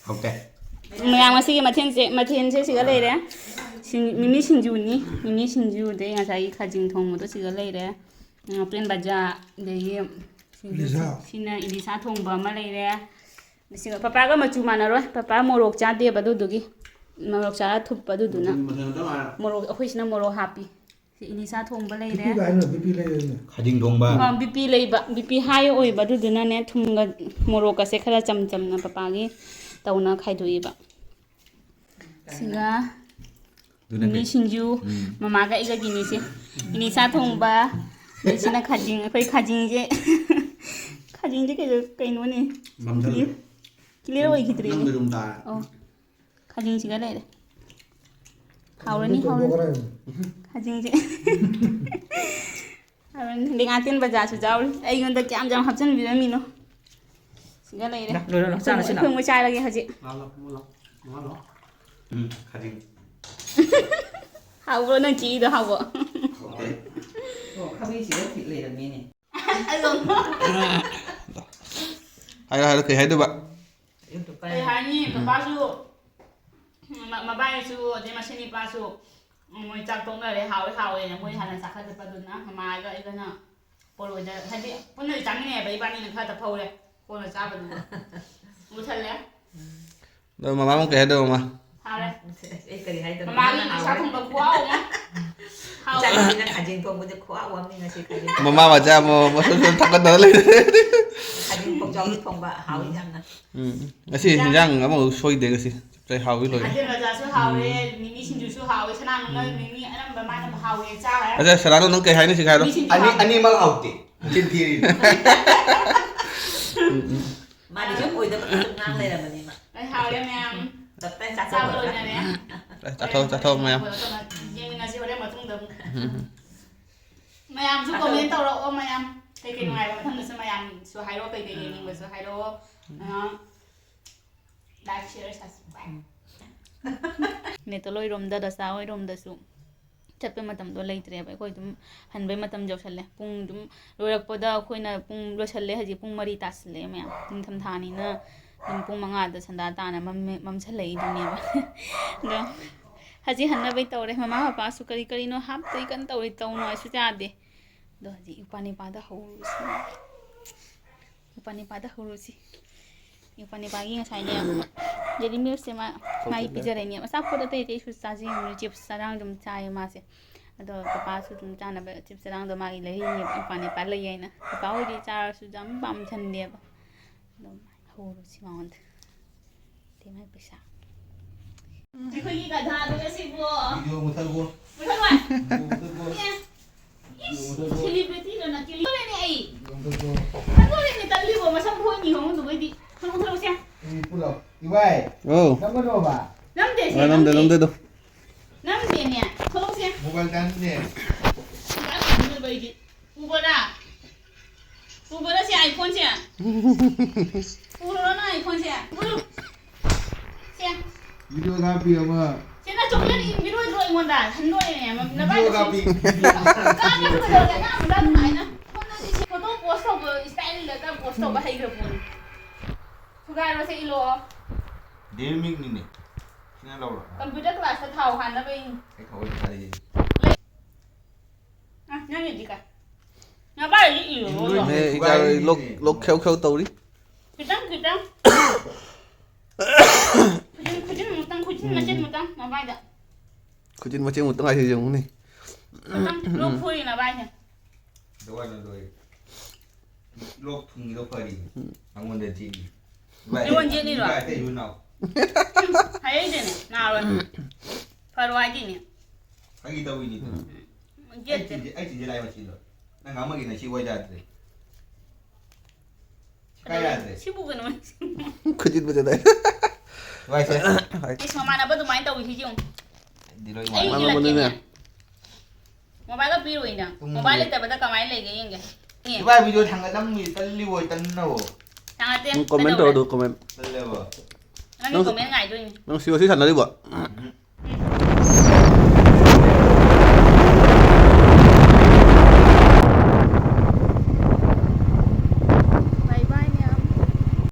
ꯍꯥꯎꯇꯦ꯫ ꯃꯌꯥꯝ ꯉꯁꯤꯒꯤ ꯃꯊꯦꯜꯁꯦ, ꯃꯊꯦꯜꯁꯦ ꯁꯤꯒ ꯂꯩꯔꯦ꯫ ꯁꯤꯡ-, ꯃꯤꯃꯤ ꯁꯤꯡꯖꯨꯅꯤ꯫ ꯃꯤꯃꯤ ꯁꯤꯡꯖꯨ, ꯑꯗꯩ ꯉꯁꯥꯏꯒꯤ ꯈꯥꯖꯤꯡ ꯊꯣꯡꯕꯗꯣ ꯁꯤꯒ ꯂꯩꯔꯦ꯫ ꯎꯝ, ꯄꯦꯟ ꯕꯖꯥ, ꯑꯗꯒꯤ ꯁꯤꯡꯖꯨ, ꯏꯂꯤꯁꯥ꯫ ꯁꯤꯅ ꯏꯂꯤꯁꯥ ꯊꯣꯡꯕ ꯑꯃ ꯂꯩꯔꯦ꯫ ꯁꯤꯒ ꯄꯄꯥꯒ ꯃꯆꯨ ꯃꯥꯟꯅꯔꯣꯏ꯫ ꯄꯄꯥ ꯃꯣꯔꯣꯛ ꯆꯥꯗꯦꯕ ꯑꯗꯨꯗꯨꯒꯤ꯫ ꯃꯣꯔꯣꯛ ꯆꯥꯔ ꯊꯨꯞꯄ ꯑꯗꯨꯗꯨꯅ꯫ ꯃꯆꯨ ꯃꯆꯨ ꯉꯥꯛꯇ ꯉꯥꯏꯔꯦ꯫ ꯃꯣꯔꯣꯛ, ꯑꯩꯈꯣꯏꯁꯤꯅ ꯃꯣꯔꯣꯛ ꯍꯥꯞꯄꯤ꯫ ꯁꯤ ꯏꯂꯤꯁꯥ ꯊꯣꯡꯕ ꯂꯩꯔꯦ꯫ ꯕꯤ ꯄꯤ ꯀꯥꯏꯅ ꯕꯤ ꯄꯤ ꯂꯩꯔꯦꯅꯦ꯫ ꯈꯥꯖꯤꯡ ꯊꯣꯡꯕ꯫ ꯑ, ꯕꯤ ꯄꯤ ꯂꯩꯕ, ꯕꯤ ꯄꯤ high ꯑꯣꯏꯕ ꯑꯗꯨꯗꯨꯅꯅꯦ ꯊꯨꯝꯒ ꯃꯣꯔꯣꯛꯀꯁꯦ ꯈꯔ ꯆꯝ ꯆꯝꯅ ꯄꯄꯥꯒꯤ ꯇꯧꯅ ꯈꯥꯏꯗꯣꯛꯏꯕ꯫ ꯁꯤꯒ ꯑꯗꯨꯅ ꯃꯤꯃꯤ ꯀꯩ? ꯁꯤꯡꯖꯨ, ꯎꯝ꯫ ꯃꯃꯥꯒ ꯑꯩꯒꯒꯤꯅꯤꯁꯦ꯫ ꯏꯂꯤꯁꯥ ꯊꯣꯡꯕ, ꯑꯗꯩ ꯁꯤꯅ ꯈꯥꯖꯤꯡ, ꯑꯩꯈꯣꯏ ꯈꯥꯖꯤꯡꯁꯦ, ꯈꯥꯖꯤꯡꯁꯦ ꯀꯩꯅꯣ, ꯀꯩꯅꯣꯅꯦ? ꯃꯝꯁꯤꯜꯂꯦ꯫ Clear, clear ꯑꯣꯏꯈꯤꯗ꯭ꯔꯦꯅꯦ꯫ ꯅꯪ ꯃꯤꯔꯨꯝ ꯇꯥꯔꯦ꯫ ꯑꯣ꯫ ꯈꯥꯖꯤꯡꯁꯤꯒ ꯂꯩꯔꯦ꯫ ꯍꯥꯎꯔꯅꯤ, ꯍꯥꯎꯔꯅꯤ꯫ ꯈꯥꯖꯤꯡꯁꯦ꯫ ꯍꯥꯎꯔꯅꯤ꯫ ꯂꯦꯡꯉꯥꯇꯦꯟ ꯕꯖꯥꯔꯁꯨ ꯌꯥꯎꯔꯤ꯫ ꯑꯩꯉꯣꯟꯗ ꯀꯌꯥꯝ ꯌꯥꯝ ꯍꯥꯞꯆꯤꯟꯕꯤꯔꯝꯃꯤꯅꯣ꯫ ꯁꯤꯒ ꯂꯩꯔꯦ꯫ ꯂꯣꯏꯔꯣ, ꯂꯣꯏꯔꯣ, ꯆꯥꯔꯁꯤ ꯂꯥꯎ꯫ ꯑꯩꯈꯣꯏ ꯃꯣꯏ ꯆꯥꯔꯒꯦ ꯍꯧꯖꯤꯛ꯫ ꯂꯥꯛꯑꯣ, ꯂꯥꯛꯑꯣ, ꯂꯥꯛꯑꯣ, ꯂꯥꯛꯑꯣ꯫ ꯎꯝ, ꯈꯥꯖꯤꯡ꯫ ꯍꯥꯎꯕ꯭ꯔꯣ ꯅꯪ ꯆꯤꯛꯏꯗꯣ, ꯍꯥꯎꯕ꯭ꯔꯣ? ꯑꯣꯀꯦ꯫ ꯑꯣ, ꯈꯥꯕꯩꯁꯤꯗ ꯊꯤꯠ ꯂꯩꯔꯝꯃꯦꯅꯦ꯫ ꯍꯥꯏꯔꯣ, ꯍꯥꯏꯔꯣ, ꯀꯩ ꯍꯥꯏꯗꯣꯏꯕ? ꯀꯩ ꯍꯥꯏꯅꯤ? ꯄꯄꯥꯁꯨ, ꯃ-, ꯃꯕꯥꯏꯁꯨ, ꯑꯗꯩ ꯃꯁꯦꯟ ꯅꯤꯄꯥꯁꯨ, ꯃꯣꯏ ꯆꯥꯛ ꯇꯣꯛꯅꯔꯦ, ꯍꯥꯎꯋꯦ, ꯍꯥꯎꯋꯦꯅ ꯃꯣꯏ ꯍꯥꯟꯅ ꯆꯥꯛ ꯈꯔ ꯆꯠꯄꯗꯨꯅ ꯃꯃꯥꯒ ꯑꯩꯒꯅ ꯄꯣꯔꯣꯏꯗ, ꯍꯥꯏꯗꯤ ꯄꯨꯟꯅꯗꯤ ꯆꯥꯃꯤꯟꯅꯩꯌꯦꯕ, ꯏꯕꯥꯅꯤꯅ ꯈꯔ ꯇꯞꯍꯧꯔꯦ, ꯀꯣꯟꯅ ꯆꯥꯕꯗꯨꯅ꯫ ꯃꯨꯊꯠꯂꯦ꯫ ꯑꯗꯣ ꯃꯃꯥ ꯑꯃꯨꯛ ꯀꯩ ꯍꯥꯏꯗꯣꯏꯕ, ꯃꯃꯥ? ꯍꯥꯎꯔꯦ꯫ ꯑꯩ ꯀꯔꯤ ꯍꯥꯏꯗꯣꯏꯅꯣ? ꯃꯃꯥꯒꯤ ꯅꯪꯅ ꯁꯥ ꯍꯥꯎꯔꯦ꯫ ꯊꯣꯡꯕ ꯈꯨꯍꯥꯎ ꯑꯃ꯫ ꯍꯥꯎꯔꯦ꯫ ꯏꯆꯥꯅꯨꯄꯤꯅ ꯈꯥꯖꯤꯡ ꯊꯣꯡꯕꯁꯦ ꯈꯨꯍꯥꯎ ꯑꯃꯅꯤ ꯉꯁꯤ ꯈꯥꯖꯤꯡ ꯊꯣꯡꯕ꯫ ꯃꯃꯥ ꯃꯆꯥ ꯑꯃ ꯃꯁꯣꯟ ꯃꯁꯣꯟ ꯊꯥꯒꯠꯅꯔ ꯂꯩꯔꯦ꯫ ꯈꯥꯖꯤꯡ ꯄꯣꯛꯆꯥꯎꯕꯤ ꯊꯣꯡꯕ ꯍꯥꯎꯋꯤ ꯌꯥꯝꯅ꯫ ꯎꯝ꯫ ꯉꯁꯤ ꯏꯟꯖꯥꯡ꯫ ꯍꯤꯟꯖꯥꯡ ꯑꯃꯐꯥꯎ ꯁꯣꯏꯗꯦ ꯉꯁꯤ꯫ ꯆꯞ ꯆꯥꯏ ꯍꯥꯎꯋꯤ ꯂꯣꯏꯅ꯫ ꯈꯥꯖꯤꯡ ꯃꯆꯥꯁꯨ ꯍꯥꯎꯔꯦ, ꯎꯝ꯫ ꯃꯤꯃꯤ ꯁꯤꯡꯖꯨꯁꯨ ꯍꯥꯎꯋꯦ, ꯁꯅꯥꯅꯨꯅ ꯎꯝ꯫ ꯃꯤꯃꯤ ꯑꯅꯝꯕ ꯃꯥꯅ ꯍꯥꯎꯋꯦ ꯆꯥꯈ꯭ꯔꯦ꯫ ꯑꯆꯥ, ꯁꯅꯥꯅꯨ ꯅꯪ ꯀꯩ ꯍꯥꯏꯅꯤ ꯁꯤ ꯍꯥꯏꯔꯣ? ꯃꯤꯃꯤ ꯁꯤꯡꯖꯨ ꯑꯅꯤ-, ꯍꯥꯎꯋꯦ꯫ ꯑꯅꯤꯃꯛ ꯍꯥꯎꯇꯦ꯫ ꯆꯤꯟ ꯊꯤꯔꯤꯅꯤ꯫ ꯎꯝ, ꯎꯝ꯫ ꯃꯥꯗꯤ ꯁꯨꯝ ꯑꯣꯏꯗꯕ ꯉꯥꯛꯇ ꯉꯥꯡ ꯂꯩꯔꯕꯅꯦ ꯃꯥ꯫ ꯑꯩ ꯍꯥꯎꯔꯦ ꯃꯌꯥꯝ꯫ ꯇꯞꯇꯥꯏ ꯆꯥꯊꯣꯛ ꯆꯥꯕ ꯂꯣꯏꯔꯦ꯫ ꯂꯣꯏꯅꯔꯦ꯫ ꯆꯥꯊꯣꯛ, ꯆꯥꯊꯣꯛ ꯃꯌꯥꯝ꯫ ꯌꯦꯡꯃꯤꯟꯅꯁꯤ ꯍꯣꯔꯦꯟ ꯃꯇꯨꯡꯗ ꯑꯃꯨꯛ꯫ ꯎꯝ꯫ ꯃꯌꯥꯝꯁꯨ ꯆꯥꯊꯣꯛ꯫ Comment ꯇꯧꯔꯛꯑꯣ ꯃꯌꯥꯝ꯫ ꯀꯩꯀꯩ ꯎꯝ꯫ ꯅꯨꯡꯉꯥꯏꯕ ꯃꯐꯝꯗꯁꯨ ꯃꯌꯥꯝꯁꯨ ꯍꯥꯏꯔꯛꯑꯣ, ꯀꯩꯀꯩ ꯎꯝ꯫ ꯌꯦꯡꯅꯤꯡꯕꯁꯨ ꯍꯥꯏꯔꯛꯑꯣ꯫ ꯎꯝ꯫ ꯑ, like, share, subscribe꯫ ꯎꯝ꯫ ꯅꯦꯇꯣ ꯂꯣꯏꯔꯣꯝꯗ ꯗꯁꯥ ꯍꯣꯏꯔꯣꯝꯗꯁꯨ ꯆꯠꯄ ꯃꯇꯝꯗꯣ ꯂꯩꯇ꯭ꯔꯦꯕ꯫ ꯑꯩꯈꯣꯏ ꯑꯗꯨꯝ ꯍꯟꯕꯩ ꯃꯇꯝ ꯌꯧꯁꯜꯂꯦ꯫ ꯄꯨꯡ ꯑꯗꯨꯝ ꯂꯣꯏꯔꯛꯄꯗ ꯑꯩꯈꯣꯏꯅ ꯄꯨꯡ ꯂꯣꯏꯁꯜꯂꯦ ꯍꯧꯖꯤꯛ ꯄꯨꯡ ꯃꯔꯤ ꯇꯥꯁꯜꯂꯛꯑꯦ ꯃꯌꯥꯝ꯫ ꯅꯤꯡꯊꯝꯊꯥꯅꯤꯅ ꯑꯗꯨꯝ ꯄꯨꯡ ꯃꯉꯥꯗ ꯁꯟꯗꯥ ꯇꯥꯅ ꯃꯝꯃꯦ-, ꯃꯝꯁꯜꯂꯛꯏꯗꯨꯅꯦꯕ꯫ ꯑꯗꯣ ꯍꯧꯖꯤꯛ ꯍꯟꯅꯕꯩ ꯇꯧꯔꯦ꯫ ꯃꯃꯥ ꯄꯄꯥꯁꯨ ꯀꯔꯤ ꯀꯔꯤꯅꯣ ꯍꯥꯞꯇꯣꯏ ꯀꯟꯅ ꯇꯧꯔꯤ, ꯇꯧꯅꯨ ꯍꯥꯏꯁꯨ ꯌꯥꯗꯦ꯫ ꯑꯗꯣ ꯍꯧꯖꯤꯛ ꯏꯄ꯭ꯋꯥ ꯅꯤꯄꯥꯗ ꯍꯧꯔꯨꯁꯤ꯫ ꯏꯄ꯭ꯋꯥ ꯅꯤꯄꯥꯗ ꯍꯧꯔꯨꯁꯤ꯫ ꯏꯄ꯭ꯋꯥ ꯅꯤꯄꯥꯒꯤ ꯉꯁꯥꯏꯅꯦ, daily mealꯁꯦ ꯃꯥ, ꯃꯥꯒꯤ ꯊꯣꯛꯈꯤꯗ꯭ꯔꯦ꯫ ꯄꯤꯖꯔꯅꯦꯕ꯫ ꯑꯆꯥꯄꯣꯠ ꯑꯇꯩ ꯑꯇꯩꯁꯨ ꯆꯥꯖꯩ, chips ꯆꯥꯔꯥꯡ ꯑꯗꯨꯝ ꯆꯥꯏꯌꯦ ꯃꯥꯁꯦ꯫ ꯑꯗꯣ ꯄꯄꯥꯁꯨ ꯑꯗꯨꯝ ꯆꯥꯅꯕ chips ꯆꯥꯔꯥꯡꯗꯣ ꯃꯥꯒꯤ ꯂꯩꯔꯤꯅꯦꯕ, ꯏꯄ꯭ꯋꯥ ꯅꯤꯄꯥ ꯂꯩ ꯍꯥꯏꯅ꯫ ꯄꯄꯥ ꯍꯣꯏꯗꯤ ꯆꯥꯔꯁꯨ ꯌꯥꯝ ꯄꯥꯝꯖꯟꯗꯦꯕ꯫ ꯑꯗꯨꯝ ꯍꯧꯔꯨꯁꯤ ꯃꯉꯣꯟꯗ꯫ ꯇꯦ ꯃꯥꯏ ꯄꯩꯁꯥ꯫ ꯑꯩꯈꯣꯏꯒꯤ ꯒꯙꯥꯗꯨꯒ ꯁꯤꯕꯨ꯫ Video ꯃꯨꯊꯠꯈꯣ꯫ ꯃꯨꯊꯠꯂꯣꯏ꯫ Video ꯃꯨꯊꯠꯈꯣ꯫ ꯑꯦ꯫ Video ꯏꯁ, ꯃꯨꯊꯠꯈꯣ꯫ Celebrityꯔꯣ ꯅꯪ? ꯀꯦꯂꯤꯕꯅꯦ ꯑꯩ꯫ Video ꯃꯨꯊꯠꯈꯣ꯫ ꯈꯪꯗꯣꯔꯦꯅꯦ ꯇꯜꯂꯤꯕꯣ, ꯃꯁꯝ ꯐꯣꯏꯅꯤ ꯈꯪꯉꯨꯗꯨꯕꯩꯗꯤ꯫ ꯊꯣꯛꯂꯛꯑꯣ, ꯊꯣꯛꯂꯛꯑꯣꯁꯦ꯫ ꯑꯩ ꯄꯨꯂꯞ꯫ ꯏꯕꯥꯏ꯫ ꯑꯧ꯫ ꯅꯝꯒꯅꯣꯕ꯫ ꯅꯝꯗꯦꯁꯦ, ꯑ, ꯅꯝꯗꯦ, ꯅꯝꯗꯦ꯫ ꯅꯝꯗꯦ ꯑꯗꯣ꯫ ꯅꯝꯗꯦꯅꯦ꯫ ꯊꯣꯛꯂꯛꯑꯣꯁꯦ꯫ Mobile ꯇꯥꯅꯤꯡꯗꯦ꯫ ꯁꯨꯡꯇꯥ ꯇꯥꯅꯤꯡꯗꯦꯕ ꯑꯩꯗꯤ꯫ ꯎꯕ꯭ꯔꯥ? ꯎꯕ꯭ꯔꯥ ꯁꯤ iPhoneꯁꯦ? ꯎꯔꯨꯔꯣ ꯅꯪ iPhoneꯁꯦ? ꯎꯔꯨ꯫ ꯁꯦ꯫ Video ꯀꯥꯞꯄꯤ ꯑꯃ꯫ ꯁꯤ ꯅꯪ chocolate ꯏꯟꯕꯤꯔꯣꯏꯗ꯭ꯔꯣ ꯑꯩꯉꯣꯟꯗ? ꯍꯟꯗꯣꯔꯦꯅꯦ, ꯅꯕꯥꯏ Video ꯀꯥꯞꯄꯤ꯫ ꯀꯥꯞꯄꯤ ꯀꯩꯗꯧꯔꯒꯦ? ꯑꯉꯥꯡ ꯃꯆꯥ ꯑꯗꯨꯃꯥꯏꯅ꯫ ꯐꯣꯟꯗꯗꯤ ꯁꯤ photo ꯄꯣꯁ ꯇꯧꯕ ꯏꯁꯇꯥꯏꯜꯗ ꯈꯔ ꯄꯣꯁ ꯇꯧꯕ ꯍꯩꯈ꯭ꯔ ꯄꯣꯠꯅꯤ꯫ ꯊꯨꯒꯥꯏꯔꯣꯁꯦ, ꯏꯜꯂꯣ꯫ ꯗꯦꯔꯤ ꯃꯤꯛꯅꯤꯅꯦ꯫ ꯁꯤꯅ ꯂꯧꯔꯣ꯫ ꯀꯝꯄ꯭ꯌꯨꯇꯔ ꯀ꯭ꯂꯥꯁꯇ ꯊꯥꯎ ꯍꯥꯟꯅꯕ ꯏꯟ꯫ ꯑꯩ ꯊꯑꯣꯏ ꯊꯥꯔꯤꯁꯤꯗꯤ꯫ ꯑ, ꯅꯪꯒꯤꯗꯤ ꯀꯥꯏ? ꯅꯄꯥꯏꯗꯤ ꯏꯜꯂꯣ꯫ ꯏꯟꯗꯣꯏꯅꯦ꯫ ꯑꯦ, ꯏꯀꯥꯏ, ꯂꯣꯛ, ꯊꯨꯒꯥꯏꯔꯤꯅꯦ꯫ ꯂꯣꯛ ꯈꯦꯎ ꯈꯦꯎ ꯇꯧꯔꯤ꯫ ꯈꯤꯇꯪ, ꯈꯤꯇꯪ꯫ ꯈꯨꯖꯤꯟ, ꯈꯨꯖꯤꯟ ꯃꯨꯛꯇꯪ, ꯈꯨꯖꯤꯟ ꯃꯆꯦꯠ ꯃꯨꯛꯇꯪ ꯃꯄꯥꯏꯗ꯫ ꯈꯨꯖꯤꯟ ꯃꯆꯦꯠ ꯃꯨꯛꯇꯪ ꯍꯥꯏꯁꯤ ꯌꯦꯡꯉꯨꯅꯦ꯫ ꯈꯤꯇꯪ ꯂꯣꯛ ꯈꯨꯔꯤ ꯅꯄꯥꯏꯁꯦ꯫ ꯑꯗꯨꯒ ꯅꯪꯗꯣ ꯑꯩ ꯂꯣꯛ ꯊꯨꯡꯉꯤꯗꯣ ꯐꯔꯤꯅꯦ꯫ ꯎꯝ꯫ ꯅꯪꯉꯣꯟꯗ ꯆꯦꯜꯂꯤ꯫ ꯑꯩꯉꯣꯟꯗ ꯆꯦꯜꯂꯤꯔꯣ? ꯏꯕꯥꯏ ꯑꯇꯩ ꯏꯔꯨ ꯅꯥꯎ꯫ ꯎꯝ, ꯍꯥꯏꯔꯛꯏꯗꯨꯅꯦ, ꯅꯥꯔꯣꯏ꯫ ꯐꯔꯣ ꯍꯥꯏꯗꯨꯅꯦ꯫ ꯐꯥꯒꯤ ꯇꯧꯔꯤꯅꯤꯗꯣ꯫ ꯎꯝ, ꯑꯩ ꯌꯦꯠꯇꯦ꯫ ꯆꯤꯟꯖꯦ-, ꯑꯩ ꯆꯤꯟꯖꯦ ꯂꯥꯏ ꯃꯆꯤꯟꯗꯣ꯫ ꯅꯪ ꯑꯃꯒꯤ ꯅꯁꯤ ꯋꯥꯏ ꯌꯥꯗ꯭ꯔꯦ꯫ ꯁꯤꯀꯥꯏ ꯌꯥꯗ꯭ꯔꯦ꯫ ꯁꯤꯕꯨ ꯀꯩꯅꯣ? ꯈꯨꯖꯤꯟ ꯐꯖꯅ꯫ ꯋꯥꯏꯁꯦ꯫ ꯍꯣꯏ꯫ ꯏꯁ, ꯃꯃꯥꯟꯅꯕ ꯑꯗꯨꯃꯥꯏꯅ ꯇꯧꯏꯁꯤꯗꯤ ꯌꯦꯡꯉꯨ꯫ ꯗꯤ ꯂꯣꯏ ꯑꯩ ꯃꯥꯟꯅꯕꯅꯤꯅꯦ꯫ ꯏꯜꯂꯛꯀꯦꯅꯦ꯫ ꯃꯣꯕꯥꯏꯜꯒ ꯄꯤꯔꯣꯏꯅ꯫ ꯇꯨꯝꯒꯦ꯫ ꯃꯣꯕꯥꯏꯜ ꯂꯩꯇꯕꯗ ꯀꯃꯥꯏꯅ ꯂꯩꯒꯦ ꯌꯦꯡꯒꯦ꯫ ꯌꯦꯡꯉꯦ꯫ ꯏꯕꯥꯏ ꯚꯤꯗꯤꯑꯣ ꯊꯥꯡꯒꯠꯂꯝꯃꯤ, ꯇꯜꯂꯤ ꯑꯣꯏ, ꯇꯟꯅꯕꯣ꯫ ꯊꯥꯡꯒꯠꯇꯦ꯫ ꯎꯝ, ꯀꯣꯃꯦꯟ ꯀꯩꯗꯧꯔꯦ? ꯇꯧꯔꯣ ꯑꯗꯨ, ꯀꯣꯃꯦꯟ꯫ ꯇꯜꯂꯦꯕꯣ꯫ ꯅꯪꯒꯤ ꯅꯪ, ꯀꯣꯃꯦꯟ ꯉꯥꯏꯗꯣꯏꯅꯤ꯫ ꯅꯪ ꯁꯤ ꯋꯥꯔꯤ ꯁꯥꯟꯅꯔꯤꯕꯣ? ꯎꯝ꯫